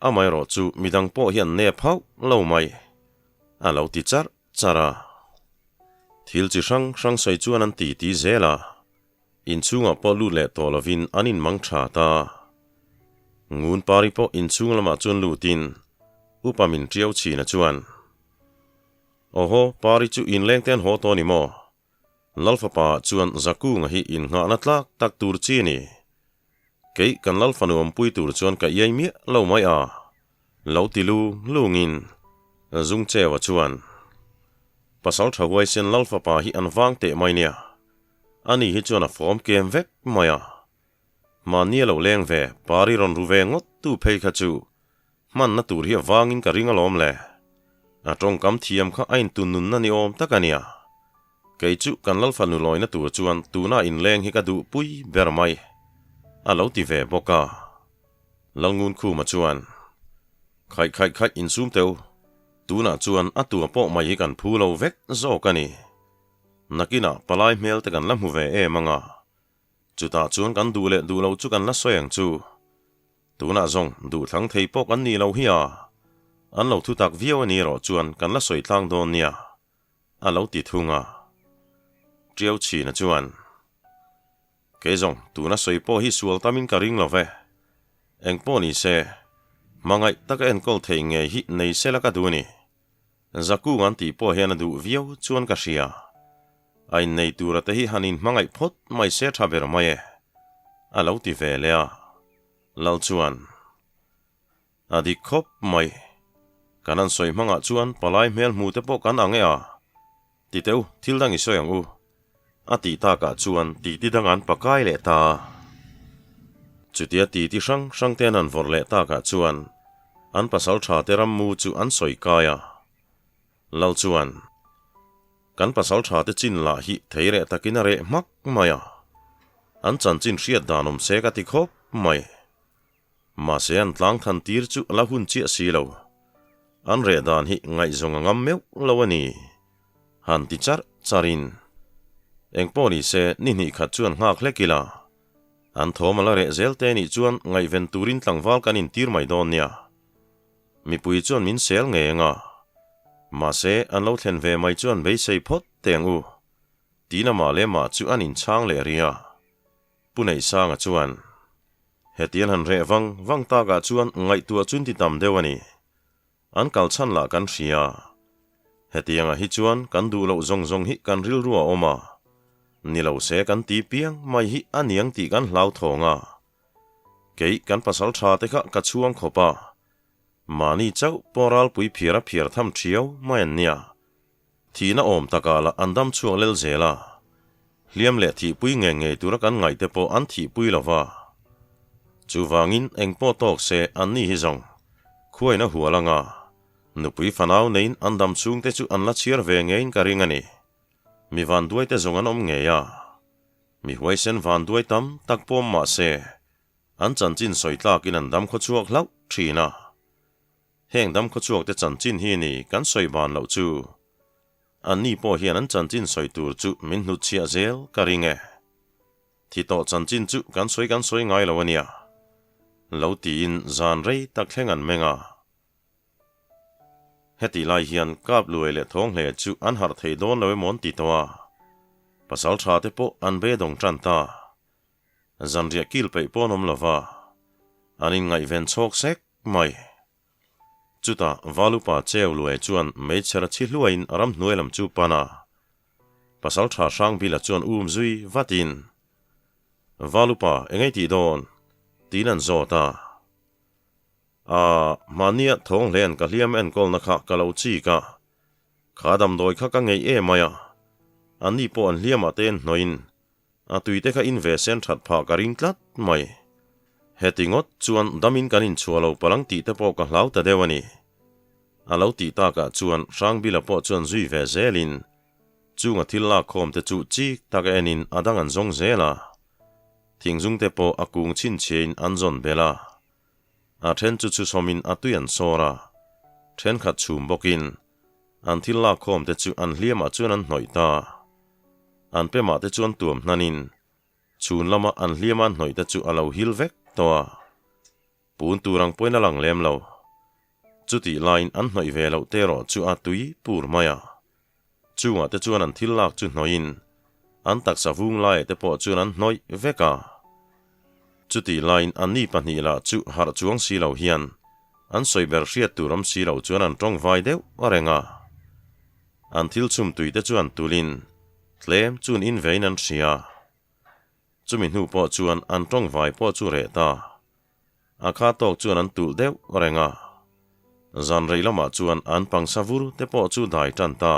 Amaherawh chu midang pawh hi an nep hauh lo mai. A lo ti charh charh a. Thil chi hrang hrang sawi chuan an ti ti zel a. Inchhungah pawh lut leh tawh lovin an inmang tha ta. Ngun pari pawh inchhung lamah chuan lutin upa min tiau chhina chuan. Awhaw, Pari chu inleng te an haw tawh a ni maw? Lalfapa ah chuan Zakunga hi innghahna tlak tak tur chi a ni. Kei kan Lalfanu awmpui tur chuan ka iai miah lo mai a, lo ti lu lungin Zungcheua chuan, Pasal tha huaisen Lalfapa hi an vang teh mai nia, ani hi chuan a fawm kem vek mai a. Mahni a lo leng ve, Pari rawn ru ve ngawt tu phei kha chu Hmanna tur hi a vangin ka ring alawm le. A tawngkam thiam kha a intunnunna ni awm tak a nia. Kei chu kan Lalfanu lawina tur chuan tuna inleng hi ka duhpui ber mai. A lo ti ve bawk a. Lalngunkhuma chuan, Khaih khaih khaih insum teh u. Tunah chuan a tua pawh mai hi kan phu lo vek zawk a ni. Nakinah palai hmel te kan la hmu ve em anga. Chutah chuan kan duh leh duh lo chu kan la sawi ang chu. Tunah zawng duhthlang thei pawh kan nih lo hi a, an lo thu tak viau a ni erawh chuan kan la sawi tlang dawn nia, a lo ti thung a. Tiau Chhina chuan, Kei zawng tuna sawi pawh hi sual tamin ka ring lo ve. Eng pawh ni se, hmangaih taka enkawl thei ngei hi nei sela ka duh a ni. Zakung an tih pawh hian a duh viau chuan ka hria. A innei tura te hi han inhmangaih phawt mai se tha ber mai e, a lo ti ve leh a. Lal chuan, A dik khawp mai. Kan an sawi hmangah chuan palai hmel hmu te pawh kan ang e a. Ti teh u, thil dang i sawi ang u. A tih takah chuan titi dang an pakai leh ta a. Chutia titi hrang hrang te an han vawrh leh takah chuan an pasal tha te rammu chu an sawi kai a. Lal chuan, Kan pasal tha te chin lah hi thei reh takin a reh hmak mai a. An chanchin hriat dan awm se ka ti khawp mai. Mahse an tlang than tir chu a la hun chiah si lo. An reh dan hi ngaihzawng a ngam meuh lo a ni. Han ti charh charhin, Engpawh ni se, ni hnih khat chuan nghak hlek ila. An thawm a la reh zel te nih chuan ngaihven turin tlangval kan intir mai dawn nia. Mipui chuan min sel ngei anga. Mahse, an lo thlen ve mai chuan beisei phawt teng u. Tiin amah leh mah chu an inchhang leh ri a. Pu Neihsanga chuan, Hetian han reh vang vang takah chuan ngaihtuah chu inti tam deuh a ni. An kal chhan lah kan hria. Hetiangah hi chuan kan duh loh zawng zawng hi kan rilru a awm a. Ni lo se kan ti piang mai hi a niang tih kan hlauthawng a. Kei kan pasal tha te kha ka chhuang khawp a. Mahni chauh pawh ralpui phiar a phiar tham thiau mai an nia. Thihna awm takah lah an dam chhuak lel zel a, hliam leh thihpui ngei ngei tura kan ngaih te pawh an thihpui lo va. Chuvangin eng pawh tawk se an ni hi zawng khuain a hual anga, nupui fanau neiin an dam chhung te chu an la chhiar ve ngeiin ka ring a ni. Mi vanduai te zawng an awm ngei a, mi huaisen vanduai tam tak pawm mah se an chanchin sawi tlakin an dam khawchhuak hlauh thin a. Heng damkhawchhuak te chanchin hi ni kan sawi ban loh chu. Anni pawh hian an chanchin sawi tur chu min hnutchhiah zel ka ring e. Thi tawh chanchin chu kan sawi kan sawi ngai lo a nia. Lo tiin zan rei tak thleng an meng a. Heti lai hian kap luai leh thawng hle chu an harh thei dawn lo emaw an ti tawh a. Pasal tha te pawh an beidawng tan ta. Zanriah kil peih pawh an awm lo va, an inngaihven chhawk sek mai. Chutah Valupa Cheu Luai chuan meichher a chhi hluaiin ramhnuai lam chu pan a. Pasalṭha Hrangbila chuan um zui vatin, Valupa, engei tih dawn? tiin an zawt a. A, mahnia thawng hlen ka hliam enkawlna kha ka lo chik a, kha damdawi kha ka ngeih em mai a, anni pawh an hliamah te hnawhin A tuite kha in ve sen that phah ka ring tlat mai. Heti ngawt chuan damin kan inchhuah lo palang tih te pawh ka hlau ta deuh a ni. A lo tih takah chuan Hrangbila pawh chuan zui ve zelin chunga thil lakkhawm te chu chik tak a enin a dang an zawng zel a. Thingzung te pawh a kung chhinchhiain an zawn belh a. A then chu chhusawmin a tui an sawr a, thenkhat chhum bawkin an thil lakkhawm te chu an hliamah chuan an hnawih ta. An pemah te chuan tuam hnanin chhun lama an hliama an hnawih te chu a lo hil vek tawh a, pun tur ang pawhin a lang lem lo. Chutih laiin an hnawih ve loh te erawh chu a tui pur mai a. Chungah te chuan an thil lak chu hnawhin an taksa vung laiah te pawh chuan an hnawih vek a. Chutih laiin anni pahnih lah chu harh chuang si lo hian an sawi ber hriat tur awm si lo chuan an tawng vai deuh a reng a. An thil chhum tui te chuan tulin tlem chun in vein an hria. Chumi hnu pawh chuan an tawng vai pawh chu reh ta. A kha tawk chuan an tulh deuh reng a. Zan rei lamah chuan an pangsa vur te pawh chu dai tan ta.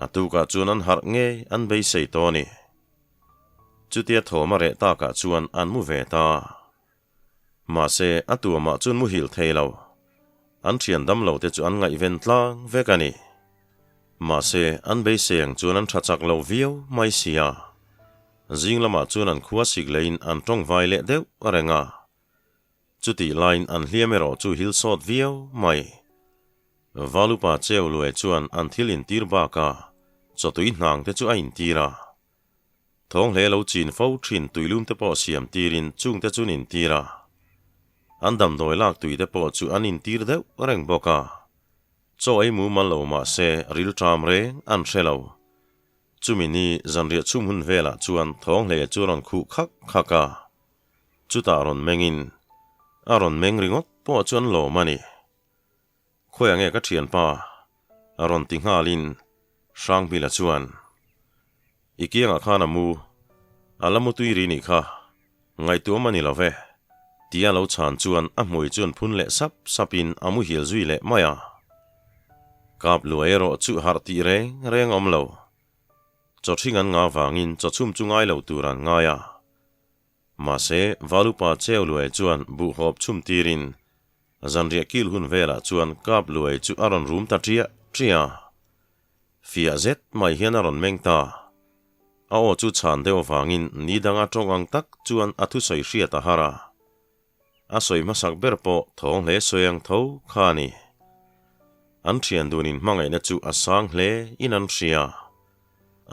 A tukah chuan an harh ngei an beisei tawh a ni. Chutia thawm a reh takah chuan an mu ve ta. Mahse, a tuamah chuan muhil thei lo. An thian dam lo te chu an ngaihven tlang vek a ni. Mahse, an beisei ang chuan an tha chak lo viau mai sia. Zing lamah chuan an khua sik leiin an tawng vai leh deuh a reng a. Chutih laiin an hliam erawh chu hil sawt viau mai. Valupa Cheu Lue chuan an thil intir bakah chawtui hnang te chu a intir a. Thawng hle lo chin fo thin tuilum te pawh siam tirin chung te chu an intir a. An damdawi lak tui te pawh chu an intir deuh reng bawk a. Chaw ei mumal lo mah se rilṭam reng an hre lo. Chumi ni zanriah chhum hun velah chuan thawng hle chu a rawn khuh khak khak a. Chutah rawn mengin a rawn meng ringawt pawh chu an lawm a ni. Khawiah nge ka thianpa? a rawn ti nghalin Hrangbila chuan, I kiangah khan a mu, a la mu tui ri nih kha, ngaihtuah awm a ni lo ve, tia lo chhan chuan a hmui chuan phun leh sap sapin a muhil zui leh mai a. Kap luai erawh chu harh tih reng reng a awm lo. Chawthring an ngah vangin chawchhum chu ngai lo tur an ngai a. Mahse, Valupa Cheu Luai chuan buhhawp chhum tirin Zanriah kil hun velah chuan Kap Luai chu a rawn rum ta ṭiah ṭiah a. Fiah zet mai hian a rawn meng ta. A aw chu chhan deuh avangin ni danga ṭawng ang tak chuan a thusawi hriat a har a. A sawi hmasak ber pawh thawng hle sawi ang tho kha a ni. An thian dun inhmangaihna chu a sang hle in an hria.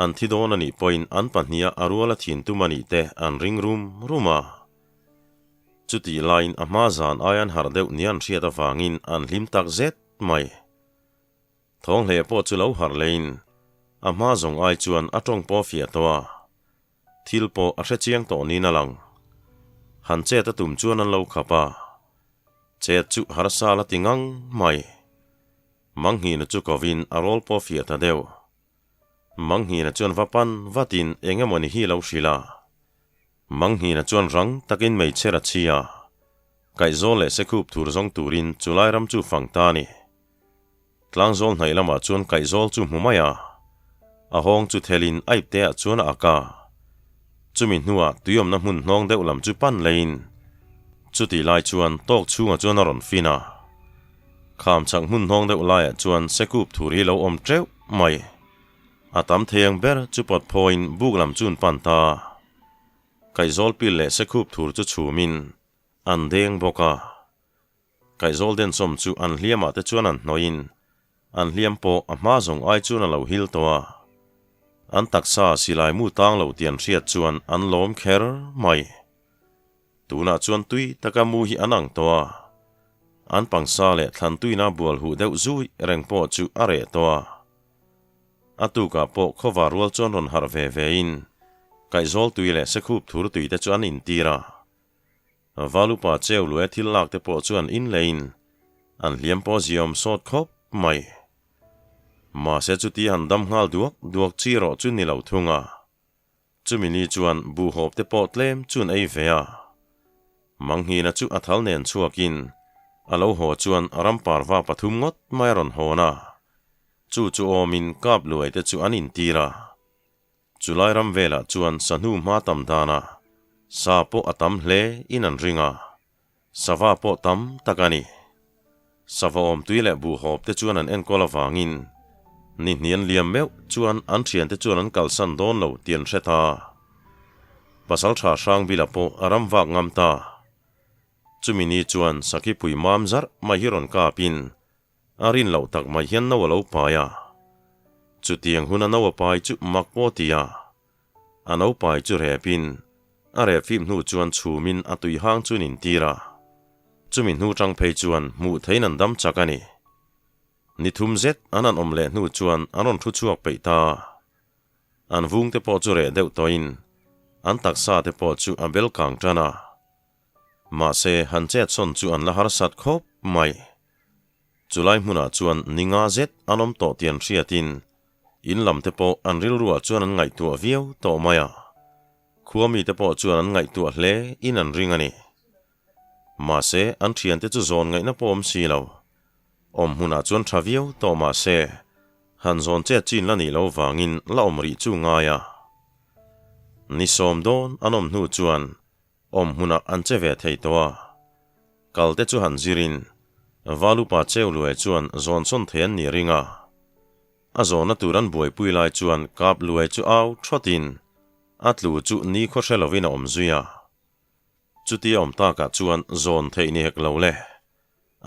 An thi dawn a nih pawhin an pahniha a rual a thin tum a nih te an ring rum rum a. Chutih laiin a hma zan aia an harh deuh nia an hriat avangin an hlim tak zet mai. Thawnghleh pawh chu lo harh leiin a hma zawng ai chuan a tawng pawh fiah tawh a. Thil pawh a hre chiang tawh niin a lang. Han chet a tum chuan an lo khap a. Chet chu harsa la ti ngang mai. Manghina chu kovin a rawl pawh fiah ta deuh. Manghina chuan va pan vatin eng emaw ni hi lo hrilh a. Manghina chuan rang takin meichher a chhi a. Kaihzawl leh sekhup thur zawng turin chulai ram chu fang ta a ni. Tlangzawl hnaih lamah chuan kaihzawl chu hmu mai a, a hawng chu thelin a ipteah chuan a ak a. Chumi hnuah tuiawmna hmun hnawng deuh lam chu pan leiin chutih lai chuan tawk chhungah chuan a rawn fin a. Kham chhak hmun hnawng deuh laiah chuan sekup thur hi lo awm teuh mai. A tam thei ang ber chu pawt phawiin buk lam chu an pan ta. Kaihzawl pil leh sekhup thur chu chhumin an deng bawk a. Kaihzawl densawm chu an hliamah te chuan an hnawhin an hliam pawh a hma zawng ai chuan a lo hil tawh a. An taksa silai mu tang lo tih an hriat chuan an lawm kher mai. Tunah chuan tui taka mu hi an ang tawh a. An pangsa leh thlan tuina bual huh deuh zui reng pawh chu a reh tawh a. A tukah pawh khawvar rual chuan rawn harh ve vein Kaihzawl tui leh Sekhup thur tui te chu an intir a. Valupa cheu luai thil lak te pawh chuan in leiin an hliam pawh ziaawm sawt khawp mai. Mahse chuti han dam nghal duak duak chi erawh chu ni lo thung a. Chumi ni chuan buhhawp te pawh tlem chuan ei ve a. Manghina chu a thal nen chhuakin a lo haw chuan ramparva pathum ngawt mai a rawn hawn a. Chu chu awmin kap luai te chu an intir a. Chulai ram velah chuan sahnu hma tam danah sa pawh a tam hle in an ring a, sava pawh tam tak a ni. Sava awmtui leh buhhawp te chuan an enkawl avangin ni hnian liam meuh chuan an thiante chuan an kalsan dawn lo tih an hre ta. Pasaltha Hrangbila pawh a ram vak ngam ta. Chumi ni chuan Sakhipui mam zarh mai hi rawn kapin A rin loh tak mai hian no a lo pai a. Chutiang huna no a pai chu mak pawh ti a. A no pai chu repin, a rep fim hnu chuan chhumin a tui hang chu nin tir a. Chumi hnu tang phei chuan hmuh theiin an dam chak a ni. Ni thum zet an han awm leh hnu chuan an rawn thu chhuak peih ta. An vung te pawh chu reh deuh tawhin an taksa te pawh chu a bel kang tan a. Mahse, han chetsawn chu an la harsat khawp mai. Chulai hmunah chuan ni nga zet an awm tawh tih an hriatin in lam te pawh an rilruah chuan an ngaihtuah viau tawh mai a. Khua mite pawh chuan an ngaihtuah hle in an ring a ni. Mahse, an thiante chu zawn ngaihna pawh awm si lo. Awm hmunah chuan tha viau tawh mahse, han zawn chet chin la nih loh vangin la awm rih chu ngai a. Ni sawm dawn an awm hnu chuan Awm hmunah an che ve thei tawh a, kal te chu han zirin Valupa cheu luai chuan zawn sawn thei an nih ring a. A zawnna tur an buaipui lai chuan kap luai chu au thawtin a tlu chu ni khaw hre lovin a awm zui a. Chutia awm takah chuan zawn theih ni hek lo le.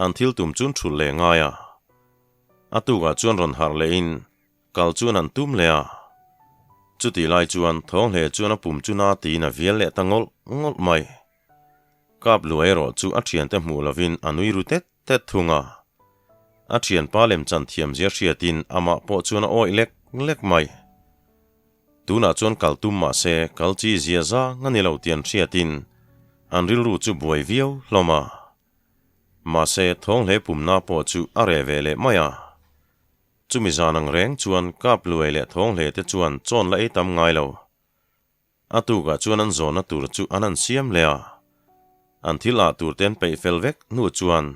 An thil tum chun thulh leh ngai a. A tukah chuan rawn harh lehin Kal chuan an tum leh a. Chutih lai chuan Thawnghle chuan a pum chu na tiin a vial leh ta ngawlh ngawlh mai. Kap luai erawh chu a thiante hmuh lovin a nui ru tet tet thung a. A thianpa lemchan thiamzia hriatin amah pawh chuan a awih lek lek mai. Tunah chuan kal tum mah se kal chi zia zang a ni lo tih an hriatin an rilru chu buai viau hlawm a. Mahse Thawnghle pumna pawh chu a reh ve leh mai a. Chumi zan ang reng chuan kap luai leh thawnghle te chuan chawn la ei tam ngai lo. A tukah chuan an zawnna tur chu an han siam leh a. An thil ah tur te an peih fel vek hnu chuan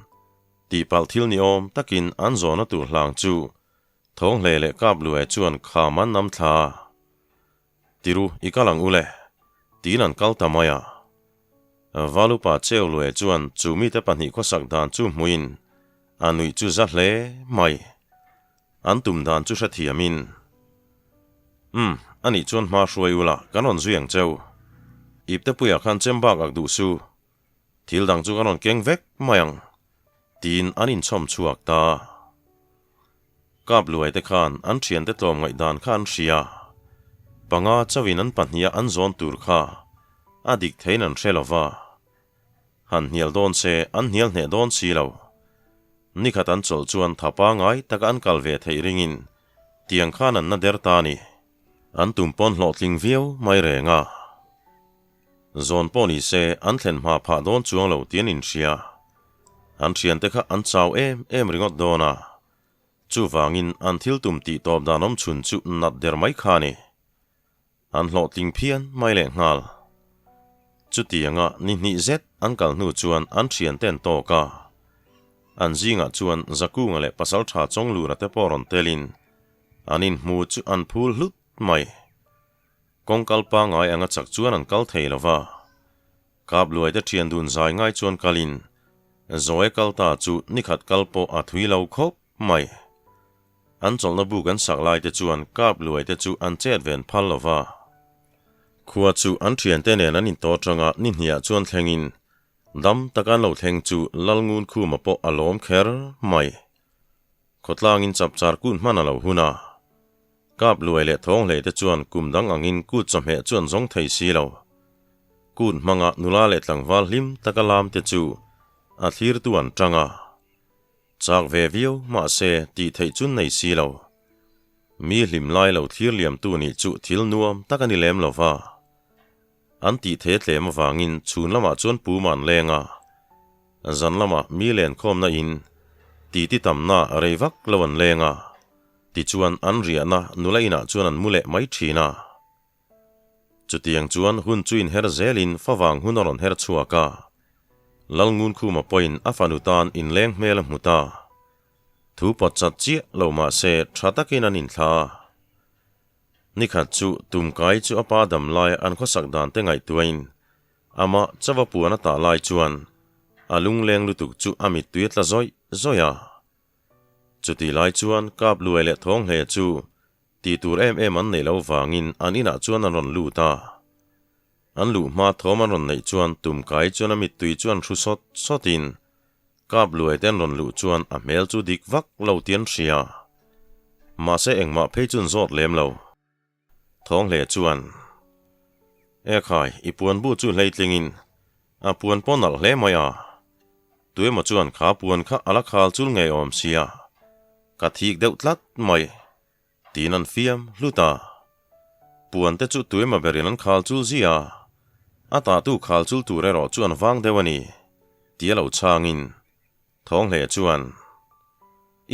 tihpalh thil ni awm takin an zawnna tur hlang chu thawnghle leh kap luai chuan kham an nam thla a. Tiru, i kal ang u le, tiin an kal ta mai a. Valupa Cheu Lue chuan chu mite pahnih khawsak dan chu hmuin a nuih chu za hle mai. An tum dan chu hrethiamin, Umm, anih chuan hma hruai ula, kan rawn zui ang cheu. Iptepuiah khan chem bak ak duh su. Thil dang chu kan rawn keng vek mai ang, tiin an inchhawm chhuak ta. Kapluai te khan an thiante tlawm ngaihdan kha an hria. Panga chauhin an pahniha an zawn tur kha a dik theiin an hre lo va. Han hnial dawn se an hnial hneh dawn si lo. Nikhat an chawlh chuan tha pangai taka an kal ve theih ringin tiang khan an na der ta a ni. An tum pawn hlawhtling viau mai reng a. Zawn pawh ni se an thlen hma phah dawn chuang lo tih an inhria. An thiante kha an chau em em ringawt dawn a. Chuvangin an thil tum tih tawp dan awm chhun chu nat der mai kha a ni. An hlawhtling phian mai leh nghal. Chutianga ni hnih zet an kal hnu chuan an thiante an tawk a. An zingah chuan Zakunga leh Pasaltha Chawnglura te pawh rawn telin an inhmu chu an phul hlut mai. Kawng kal pangngai anga chak chuan an kal thei lo va. Kapluai te thian dun zai ngai chuan kalin Zoe kal ta chu nikhat kal pawh a thui lo khawp mai. An chawlhna buk an sak lai te chuan Kapluai te chu an chet ven phal lo va. Khua chu an thiante nen an intawh atanga ni hniah chuan thlengin dam taka an lo thleng chu Lalngun Khuma pawh a lawm kher mai. Khawtlangin chapchar kun hman a lo hun a. Kap luai leh thawng hlei te chuan kum dang angin kut chawhmeh chu an zawng thei si lo. Kut hmanga nula leh tlangval hlim taka lam te chu a thlirtu an tang a. Chak ve viau mahse tih theih chu nei si lo. Mi hlim lai lo thlir liamtu nih chu thil nuam tak a ni lem lo va. An tih the tlem avangin chhun lamah chuan pum an leng a, zan lamah mi lenkhawmna in titi tamna rei vak lo an leng a, tichuan an riahna nula inah chuan an mu leh mai thin a. Chutiang chuan hun chu inher zelin favang hun a rawn her chhuak a, Lalngunkhuma pawhin a fanu tan inleng hmel a hmu ta. Thu pawt chat chiah lo mahse tha takin an inthla a. Nikhat chu Tumkai chu a pa dam laia an khawsak dan te ngaihtuahin amah chauha puan a tah lai chuan a lungleng lutuk chu a mittui a tla zawih zawih a. Chutih lai chuan Kap Luai leh Thawng Hle chu tih tur em em an neih loh vangin an inah chuan an rawn lut a. An luh hma thawm an rawn neih chuan Tumkai chuan a mittui chu an hru sawt sawtin Kap luai te an rawn luh chuan a hmel chu dik vak lo tih an hria. Mahse engmah phei chu an zawt lem lo. Thawng hle chuan, E khai, i puan bu chu hleitlingin a puan pawh nalh hle mai a. Tuemaw chuan kha puan kha a la khal chul ngei awm sia, ka thik deuh tlat mai. Tiin an fiam hlut a. Puan te chu tuemaw berin an khal chul zia a, a tahtu khal chul tur erawh chu an vang deuh a ni, tia lo chhangin Thawng hle chuan,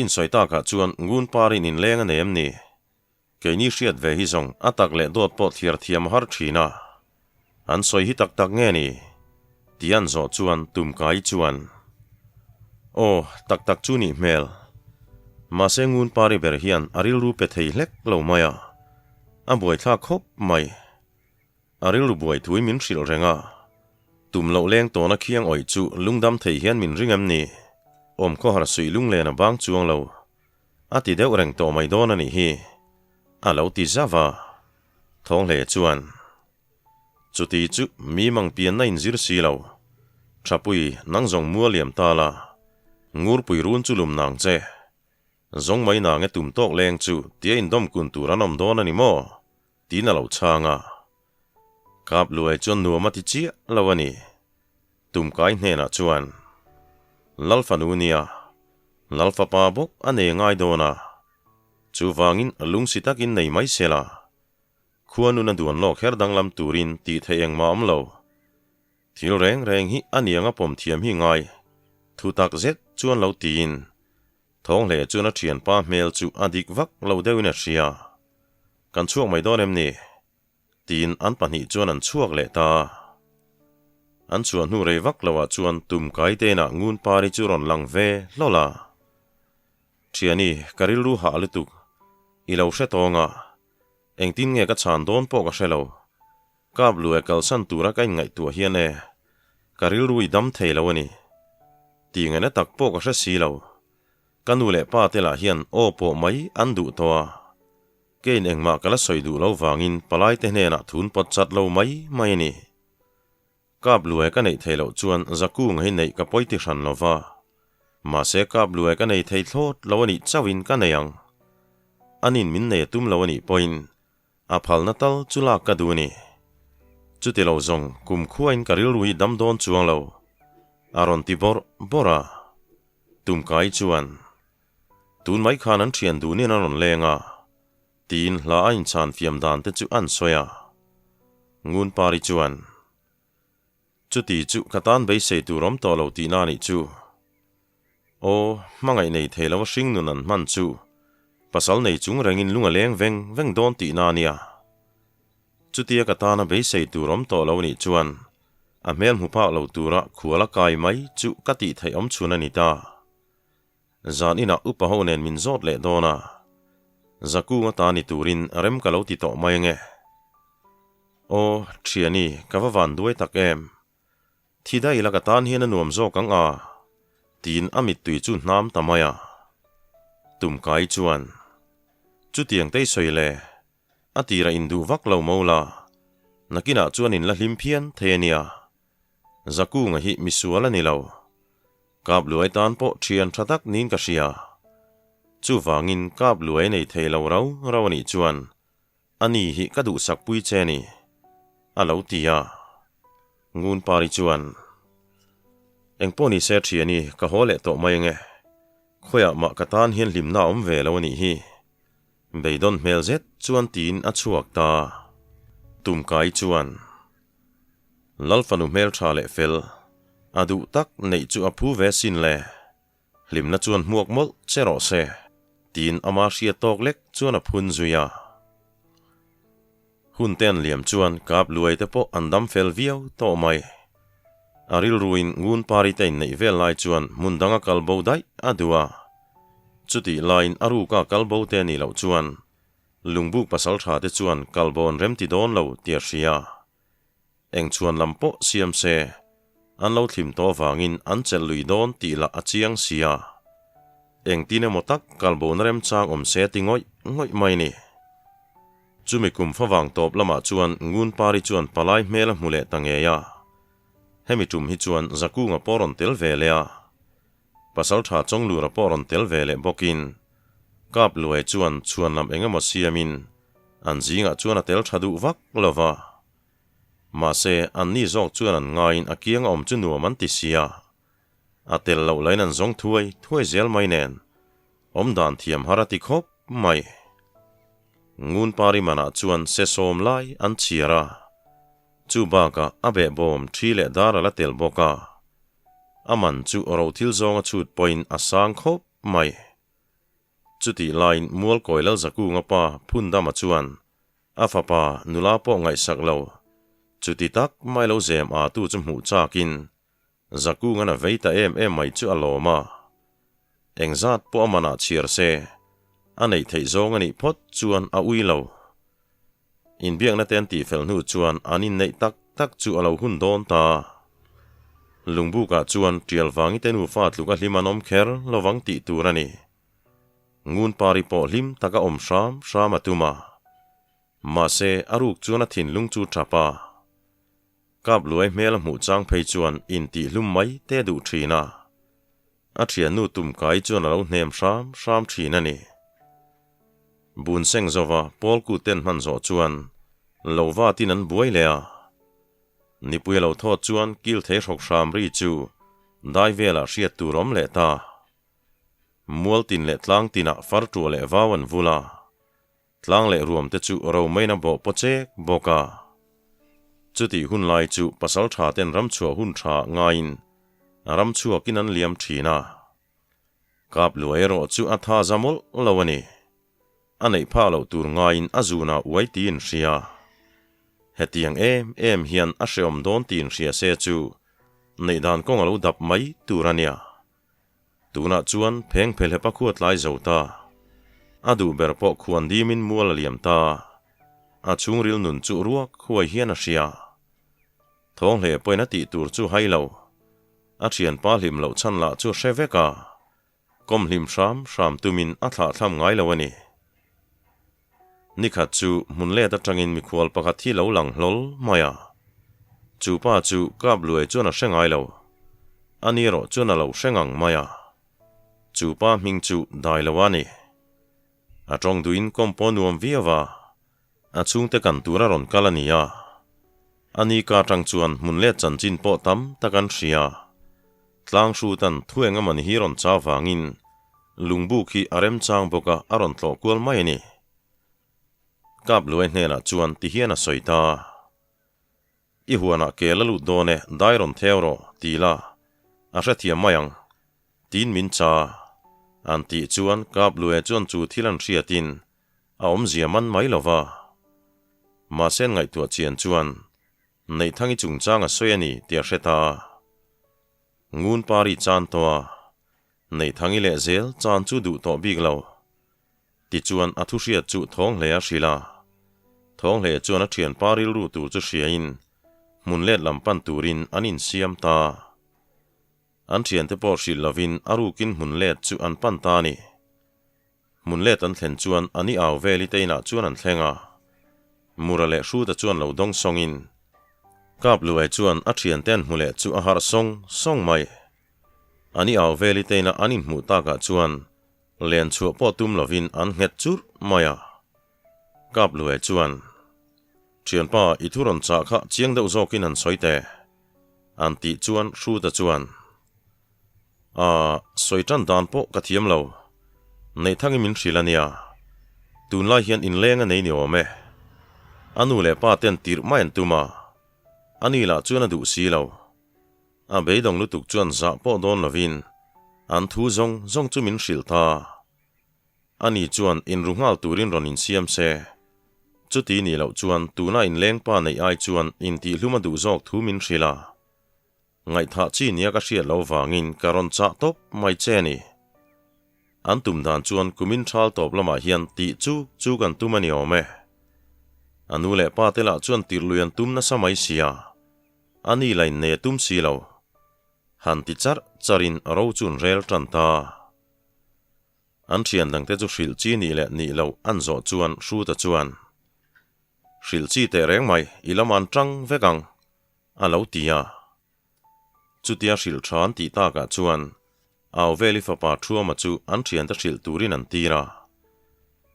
Insawi takah chuan ngun parin inleng a nei em ni? Keini hriat ve hi zawng a tak leh dawt pawh thliar thiam a har thin a, an sawi hi tak tak nge ni? Tih an zawh chuan Tumkai chuan, Aw, tak tak chu nih hmel. Mahse ngun pari ber hian a rilru pe thei hlek lo mai a, a buaithlak khawp mai. A rilru buai thui min hrilh reng a, tum loh leng tawna khiang awih chu lungdam thei hian min ring em ni? Awm khawhar suih lunglen a bang chuang lo. A ti deuh reng tawh mai dawn a nih hi, a lo ti zauh a. Thawnghle chuan, Chuti chu mi mang pianna inzir si lo. Thapui, nang zawng mua liam ta la, ngurpui run chu lum nang che. Zawng mai nang e tum tawk leng chu tia indawm kun tur an awm dawn a ni maw? Tiin a lo chhang a. Kap luai chuan nuam a ti chiah lo a ni. Tumkai hnenah chuan, Lal fanu nia, Lal fapa bawk a nei ngai dawn a, chuvangin lungsi takin nei mai se la, khua nun a duan lawk her danglam turin tih theih engmah awm lo. Thil reng reng hi a niang a pawm thiam hi ngai, thu tak zet chuan lo tiin Thawnghle chuan a thianpa hmel chu a dik vak lo deuhin a hria. Kan chhuak mai dawn em ni? Tiin an pahnih chuan an chhuak leh ta. An chhuah hnu rei vak loah chuan tum kai teinah ngun pari chu rawn lang ve hlawl a. Thiani, ka rilru hah lutuk. I lo hre tawng a. Engtin nge ka chhan dawn pawh ka hre lo. Kap lue kalsan tura ka inngaihtuah hian e, ka rilru i dam thei lo a ni. Tih ngaihna tak pawh ka hre si lo. Ka nu leh pa te lah hian aw pawh mai an duh tawh a. Kein engmah ka la sawi duh lo vangin palai te hnenah thun pawt chat lo mai mai a ni. Kap lue ka neih theih loh chuan zakung hi neih ka pawi ti hran lo va. Mahse kap lue ka nei thei thlawt lo a nih chauhin ka nei ang. Anin min nei a tum lo a nih pawhin a phalna tal chu lak ka duh a ni. Chuti lo zawng kum khuain ka rilru hi dam dawn chuang lo, a rawn ti bawrh bawrh a. Tumkai chuan, Tun mai khan an thian dunin a rawn leng a, tiin hla a inchhan fiam dan te chu an sawi a. Ngunpari chuan, Chuti chu ka tan beisei tur awm tawh lo tihna a nih chu. Aw, hmangaih nei thei lo a hring nun an hman chu pasal nei chung rengin lung a leng veng veng dawn tihna a nia. Chutia ka tana beisei tur awm tawh lo nih chuan a hmel hmu phak lo tura khual a kai mai chu ka tih theih awm chhun a ni ta. Zan inah upa ho nen min zawt leh dawn a, Zakunga ta ni turin rem ka lo ti tawh mai ange. Aw, thiani, ka va van duai tak em. Thi daih ila ka tan hian a nuam zawk ang a, tiin a mittui chu hnam ta mai a. Tumkai chuan, Chutiang te i sawi le, a tirah induh vak lo mo la, nakinah chuan in la hlim phian thei a nia. Zakunga hi misual a ni lo. Kap Luai tan pawh thian tha tak niin ka hria. Chuvangin Kap Luai nei thei lo rau rau a nih chuan a ni hi ka duhsak pui che ni, a lo ti a. Ngunpari chuan, Engpawh ni se thiani ka haw leh tawh mai ange. Khawiah mah ka tan hian hlimna a awm ve lo a nih hi. Beidawn hmel zet chuan tiin a chhuak ta. Tumkai chuan. Lal fanu hmeltha leh fel, a duh tak neih chu a phu ve sin le. Hlimna chuan hmuak mawlh che rawh se, tiin ama hriat tawk lek chuan a phun zui a. Hun te an liam chuan kap luai te pawh an dam fel viau tawh mai. A rilruin ngun pari te inneih vel lai chuan hmun danga kal bo daih a duh a. Chutih laiin a ruka kal bo te nih loh chuan Lungbuk pasaltha te chuan kalbawn rem ti dawn lo tih a hria. Eng chhuan lam pawh siam se, an lo thlim tawh avangin an chelh lui dawn tih lah a chiang sia. Engtin emaw tak kalbawna remchang awm se ti ngawih ngawih mai ni. Chumi kum favang tawp lamah chuan Ngunpari chuan palai hmel a hmu leh ta ngei a. Hemi tum hi chuan Zakunga pawh rawn tel ve leh a. Pasaltha Chawnglura pawh rawn tel ve leh bawkin Kap Luai chuan chhuan lam eng emaw siamin an zingah chuan a tel tha duh vak lo va. Mahse, anni zawk chuan an ngaiin a kiang a awm chu nuam an ti sia. A tel loh lain an zawng thuai thuai zel mai nen awmdan thiam har a ti khawp mai. Ngunpari manah chuan se sawm lai an chhiar a, chu bakah a behbawm thi leh dar a la tel bawk a. A man chu ro thil zawnga chhut pawhin a sang khawp mai. Chutih laiin Mualkawi Lalzakunga pa Phundama chuan a fapa nula pawh ngaihsak lo, chuti tak mai lo zem a tu chu hmuh chakin Zakungan a vei ta em em mai chu a lawm a. Engzat pawh a manah chhiar se, a neih theih zawng a nih phawt chuan a ui lo. Inbiakna te an tihfel hnu chuan an inneih tak tak chu a lo hun dawn ta. Lungbukah chuan tial vangi te nufa tluk a hlim an awm kher lovang tih tur a ni. Ngunpari pawh hlim taka awm hram hram a tum a. Mahse, a ruk chuan a thinlung chu tap a. Kap luai hmel a hmuh chang phei chuan intihhlum mai te duh thin a. A thiannu tumkai chuan a lo hnem hram hram thin a ni. Bun seng zova Paul kut ten hman zawh chuan lo vatin an buai leh a. Nipui a lo thawt chuan kil thei hrawk hram ri chu dai velah hriat tur awm leh ta. Mual tin leh tlang tinah far ṭuah leh vau an vul a. Tlang leh ruam te chu romain a bawh paw chek bawk a. Chutih hun lai chu pasal tha ten ramchhuah hun tha ngaiin ram chhuakin an liam thin a. Kap luai erawh chu a tha za mawlh lo a ni. A neih phah loh tur ngaiin a zunah uai tiin hria. Hetiang em em hian a hreawm dawn tiin hria se chu neih dan kawng a lo dap mai tur a nia. Tunah chuan pheng phelhep a khuat lai zo ta. A duh ber pawh khuan dimin mual a liam ta. A chhungril nun chu ruak huai hian a hria. Thawng hle pawhin a tih tur chu hai lo. A thianpa hlim loh chhan lah chu hre vek a. Kawm hlim hram hram tumin a thlah thlam ngai lo a ni. Nikhat chu hmun let atangin mikhual pakhat hi lo lang hlawl mai a. Chu pa chu kap luai chuan a hre ngai lo. Ani erawh chuan a lo hre ngang mai a. Chu pa hming chu dai lo a ni. A tawng duhin kawm pawh nuam viau a, a chhungte kan tur a rawn kal a ni a. A ni ka atang chuan hmun let chanchin pawh tam tak an hria. Tlang hrutan thu eng emaw ni hi rawn chau vangin lungbuk hi a remchang bawk a, a rawn tlawh kual mai a ni. Kap Luai hnenah chuan ti hian a sawi ta. I huanah kel a lut dawn e, dai rawn theu rawh, ti la, a hrethiam mai ang, tiin min cha. An tih chuan Kap Luai chuan chu thil an hriatin a awmzia man mai lo va. Mahse an ngaihtuah chian chuan Neihthang i chungchang a sawi a ni tih a hre ta. Ngun pari chan tawh a, Neihthang i leh zel chan chu duh tawh bik lo. Tichuan a thuhriat chu Thawnghlei a hrilh a. Thawnghlei chuan a thianpa rilru tur chu hriain hmun let lam pan turin an insiam ta. An thiante pawh hrilh lovin a rukin hmun let chu an pan ta a ni. Hmun let an thlen chuan a ni au veli te inah chuan an thleng a. Mura leh Hruta chuan lo dawng sawngin Kapluai chuan a thiante an hmu leh chu a harh sawng sawng mai. A ni au veli te ina an inhmuh takah chuan Len chhuah pawh tum lovin an nghet churh mai a. Kapluai chuan, Thianpa, i thu rawn chah kha chiang deuh zawkin an sawi teh. An tih chuan Hruta chuan, Aa, sawi tan dan pawh ka thiam lo. Neihthangin min hrilh a nia. Tunlai hian inleng a nei ni awm e. A nu leh pa ten tirh mai an tum a. Ani lah chuan a duh si lo. A beidawng lutuk chuan zah pawh dawn lovin an thu zawng zawng chu min hrilh ta. Ani chuan inru nghal turin rawn insiam se. Chuti nih loh chuan tuna inlengpa neih ai chuan intihhlum a duh zawk thu min hrilh a. Ngaihthah chi nia ka hriat loh vangin ka rawn chah tawp mai che a ni. An tum dan chuan kumin thal tawp lamah hian tih chu chu kan tum a ni awm e. A nu leh pa te lah chuan tirh lui an tum nasa mai sia. A ni la in nei a tum si lo. Han ti charh charhin ro chu an rel tan ta. An thian dangte chu hrilh chi nih leh nih loh an zawh chuan Hruta chuan, Hrilh chi teh reng mai, i lam an tang vek ang, a lo ti a. Chutia hrilh tha an tih takah chuan Auveli fapa Thuama chu an thiante hrilh turin an tir a.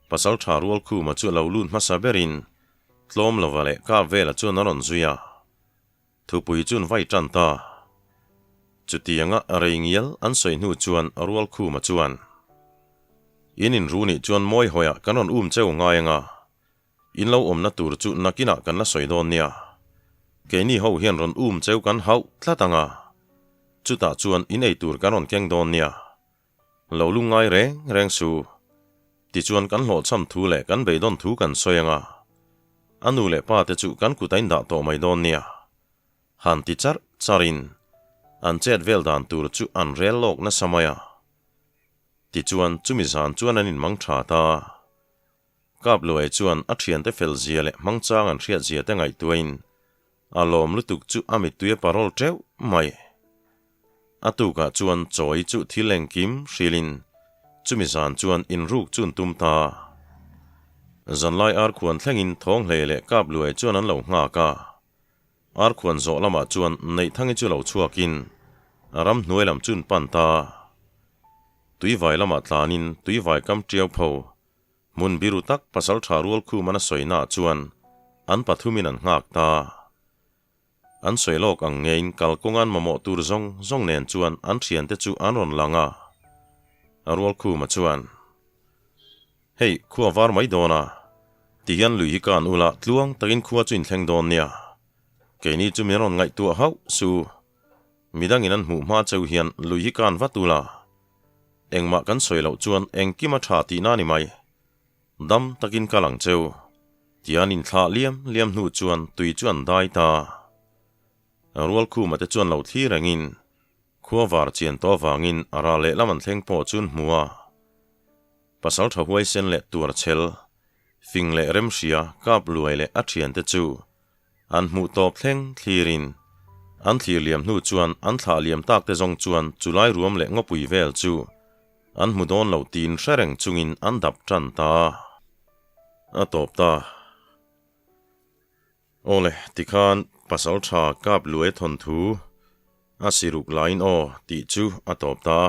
Pasaltha Rualkhuma chu a lo lut hmasa berin tlawm lova leh kap vela chuan a rawn zui a. Thupui chuan vai tan ta. Chutianga rei ngial an sawi hnu chuan Rualkhuma chuan, In inru nih chuan mawi hawiah kan rawn um cheu ngai anga, In lo awmna tur chu nakinah kan la sawi dawn nia. Keini ho hian rawn um cheu kan hauh tlat ang a, chutah chuan in ei tur kan rawn keng dawn nia. Lo lungngai reng reng su. Tichuan kan hlawhchham thu leh kan beidawn thu kan sawi ang a, a nu leh pa te chu kan kut a indah tawh mai dawn nia. Han ti charh charhin an chet vel dan tur chu an rel lawk nasa mai a. Tichuan chumi zan chuan an inmang tha ta. Kapluai chuan a thiante fel zia leh hmangchang an hriat zia te ngaihtuahin a lawm lutuk chu a mittui a parawl teuh mai. A tukah chuan chawi chu thil engkim hrilhin chumi zan chuan inruk chu an tum ta. Zanlai arkhuan thlengin Thawnghlei leh Kapluai chuan an lo nghak a. Arkhuan zawh lamah chuan Neihthangin chu lo chhuakin ramhnuai lam chu an pan ta. Tuivai lamah tlanin tuivai kam tiau pho Hmun biru tak pasal tha rual khum an a sawi naah chuan an pathumin an nghak ta. An sawi lawk ang ngeiin kalkawnga an mamawh tur zawng zawng nen chuan an thiante chu an rawn lang a. Rual khuma chuan, Hei, khua var mai dawn a, tihian lui hi ka an ula tluang takin khua chu inthleng dawn nia. Keini chu min rawn ngaihtuah hauh su. Midangin an hmuh hma cheu hian lui hi ka an vat ula. Engmah kan sawi loh chuan engkim a tha tihna a ni mai. Dam takin kal ang cheu. Tia an inthlah liam liam hnu chuan tui chu an dai ta. Rualkhuma te chuan lo thlir rengin khua var chian tawh avangin a ral lehlam an thleng pawh chu an hmu a. Pasal tha huaisen leh tuar chhel, fing leh remhria kap luai leh a thiante chu An hmuh tawp thleng thlirin an thlir liam hnu chuan an thlah liam tak te zawng chuan chulai ruam leh ngawpui vel chu an hmu dawn lo tiin hre reng chungin an dap tan ta a tawp ta. Awle, tikhan pasal tha kap luai thawnthu a siruk laiin aw tih chu a tawp ta.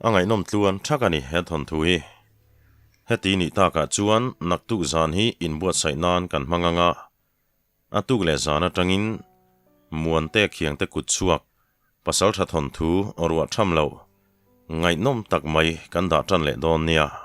A ngaihnawm tluan thak a ni he thawnthu hi. Heti nih takah chuan naktuk zan hi inbuatsaih nan kan hmang ang a, a tuk leh zan atangin Muante Khiangte kut chhuak pasaltha thawnthu ruah tham lo ngaihnawm tak mai kan dah tan leh dawn nia.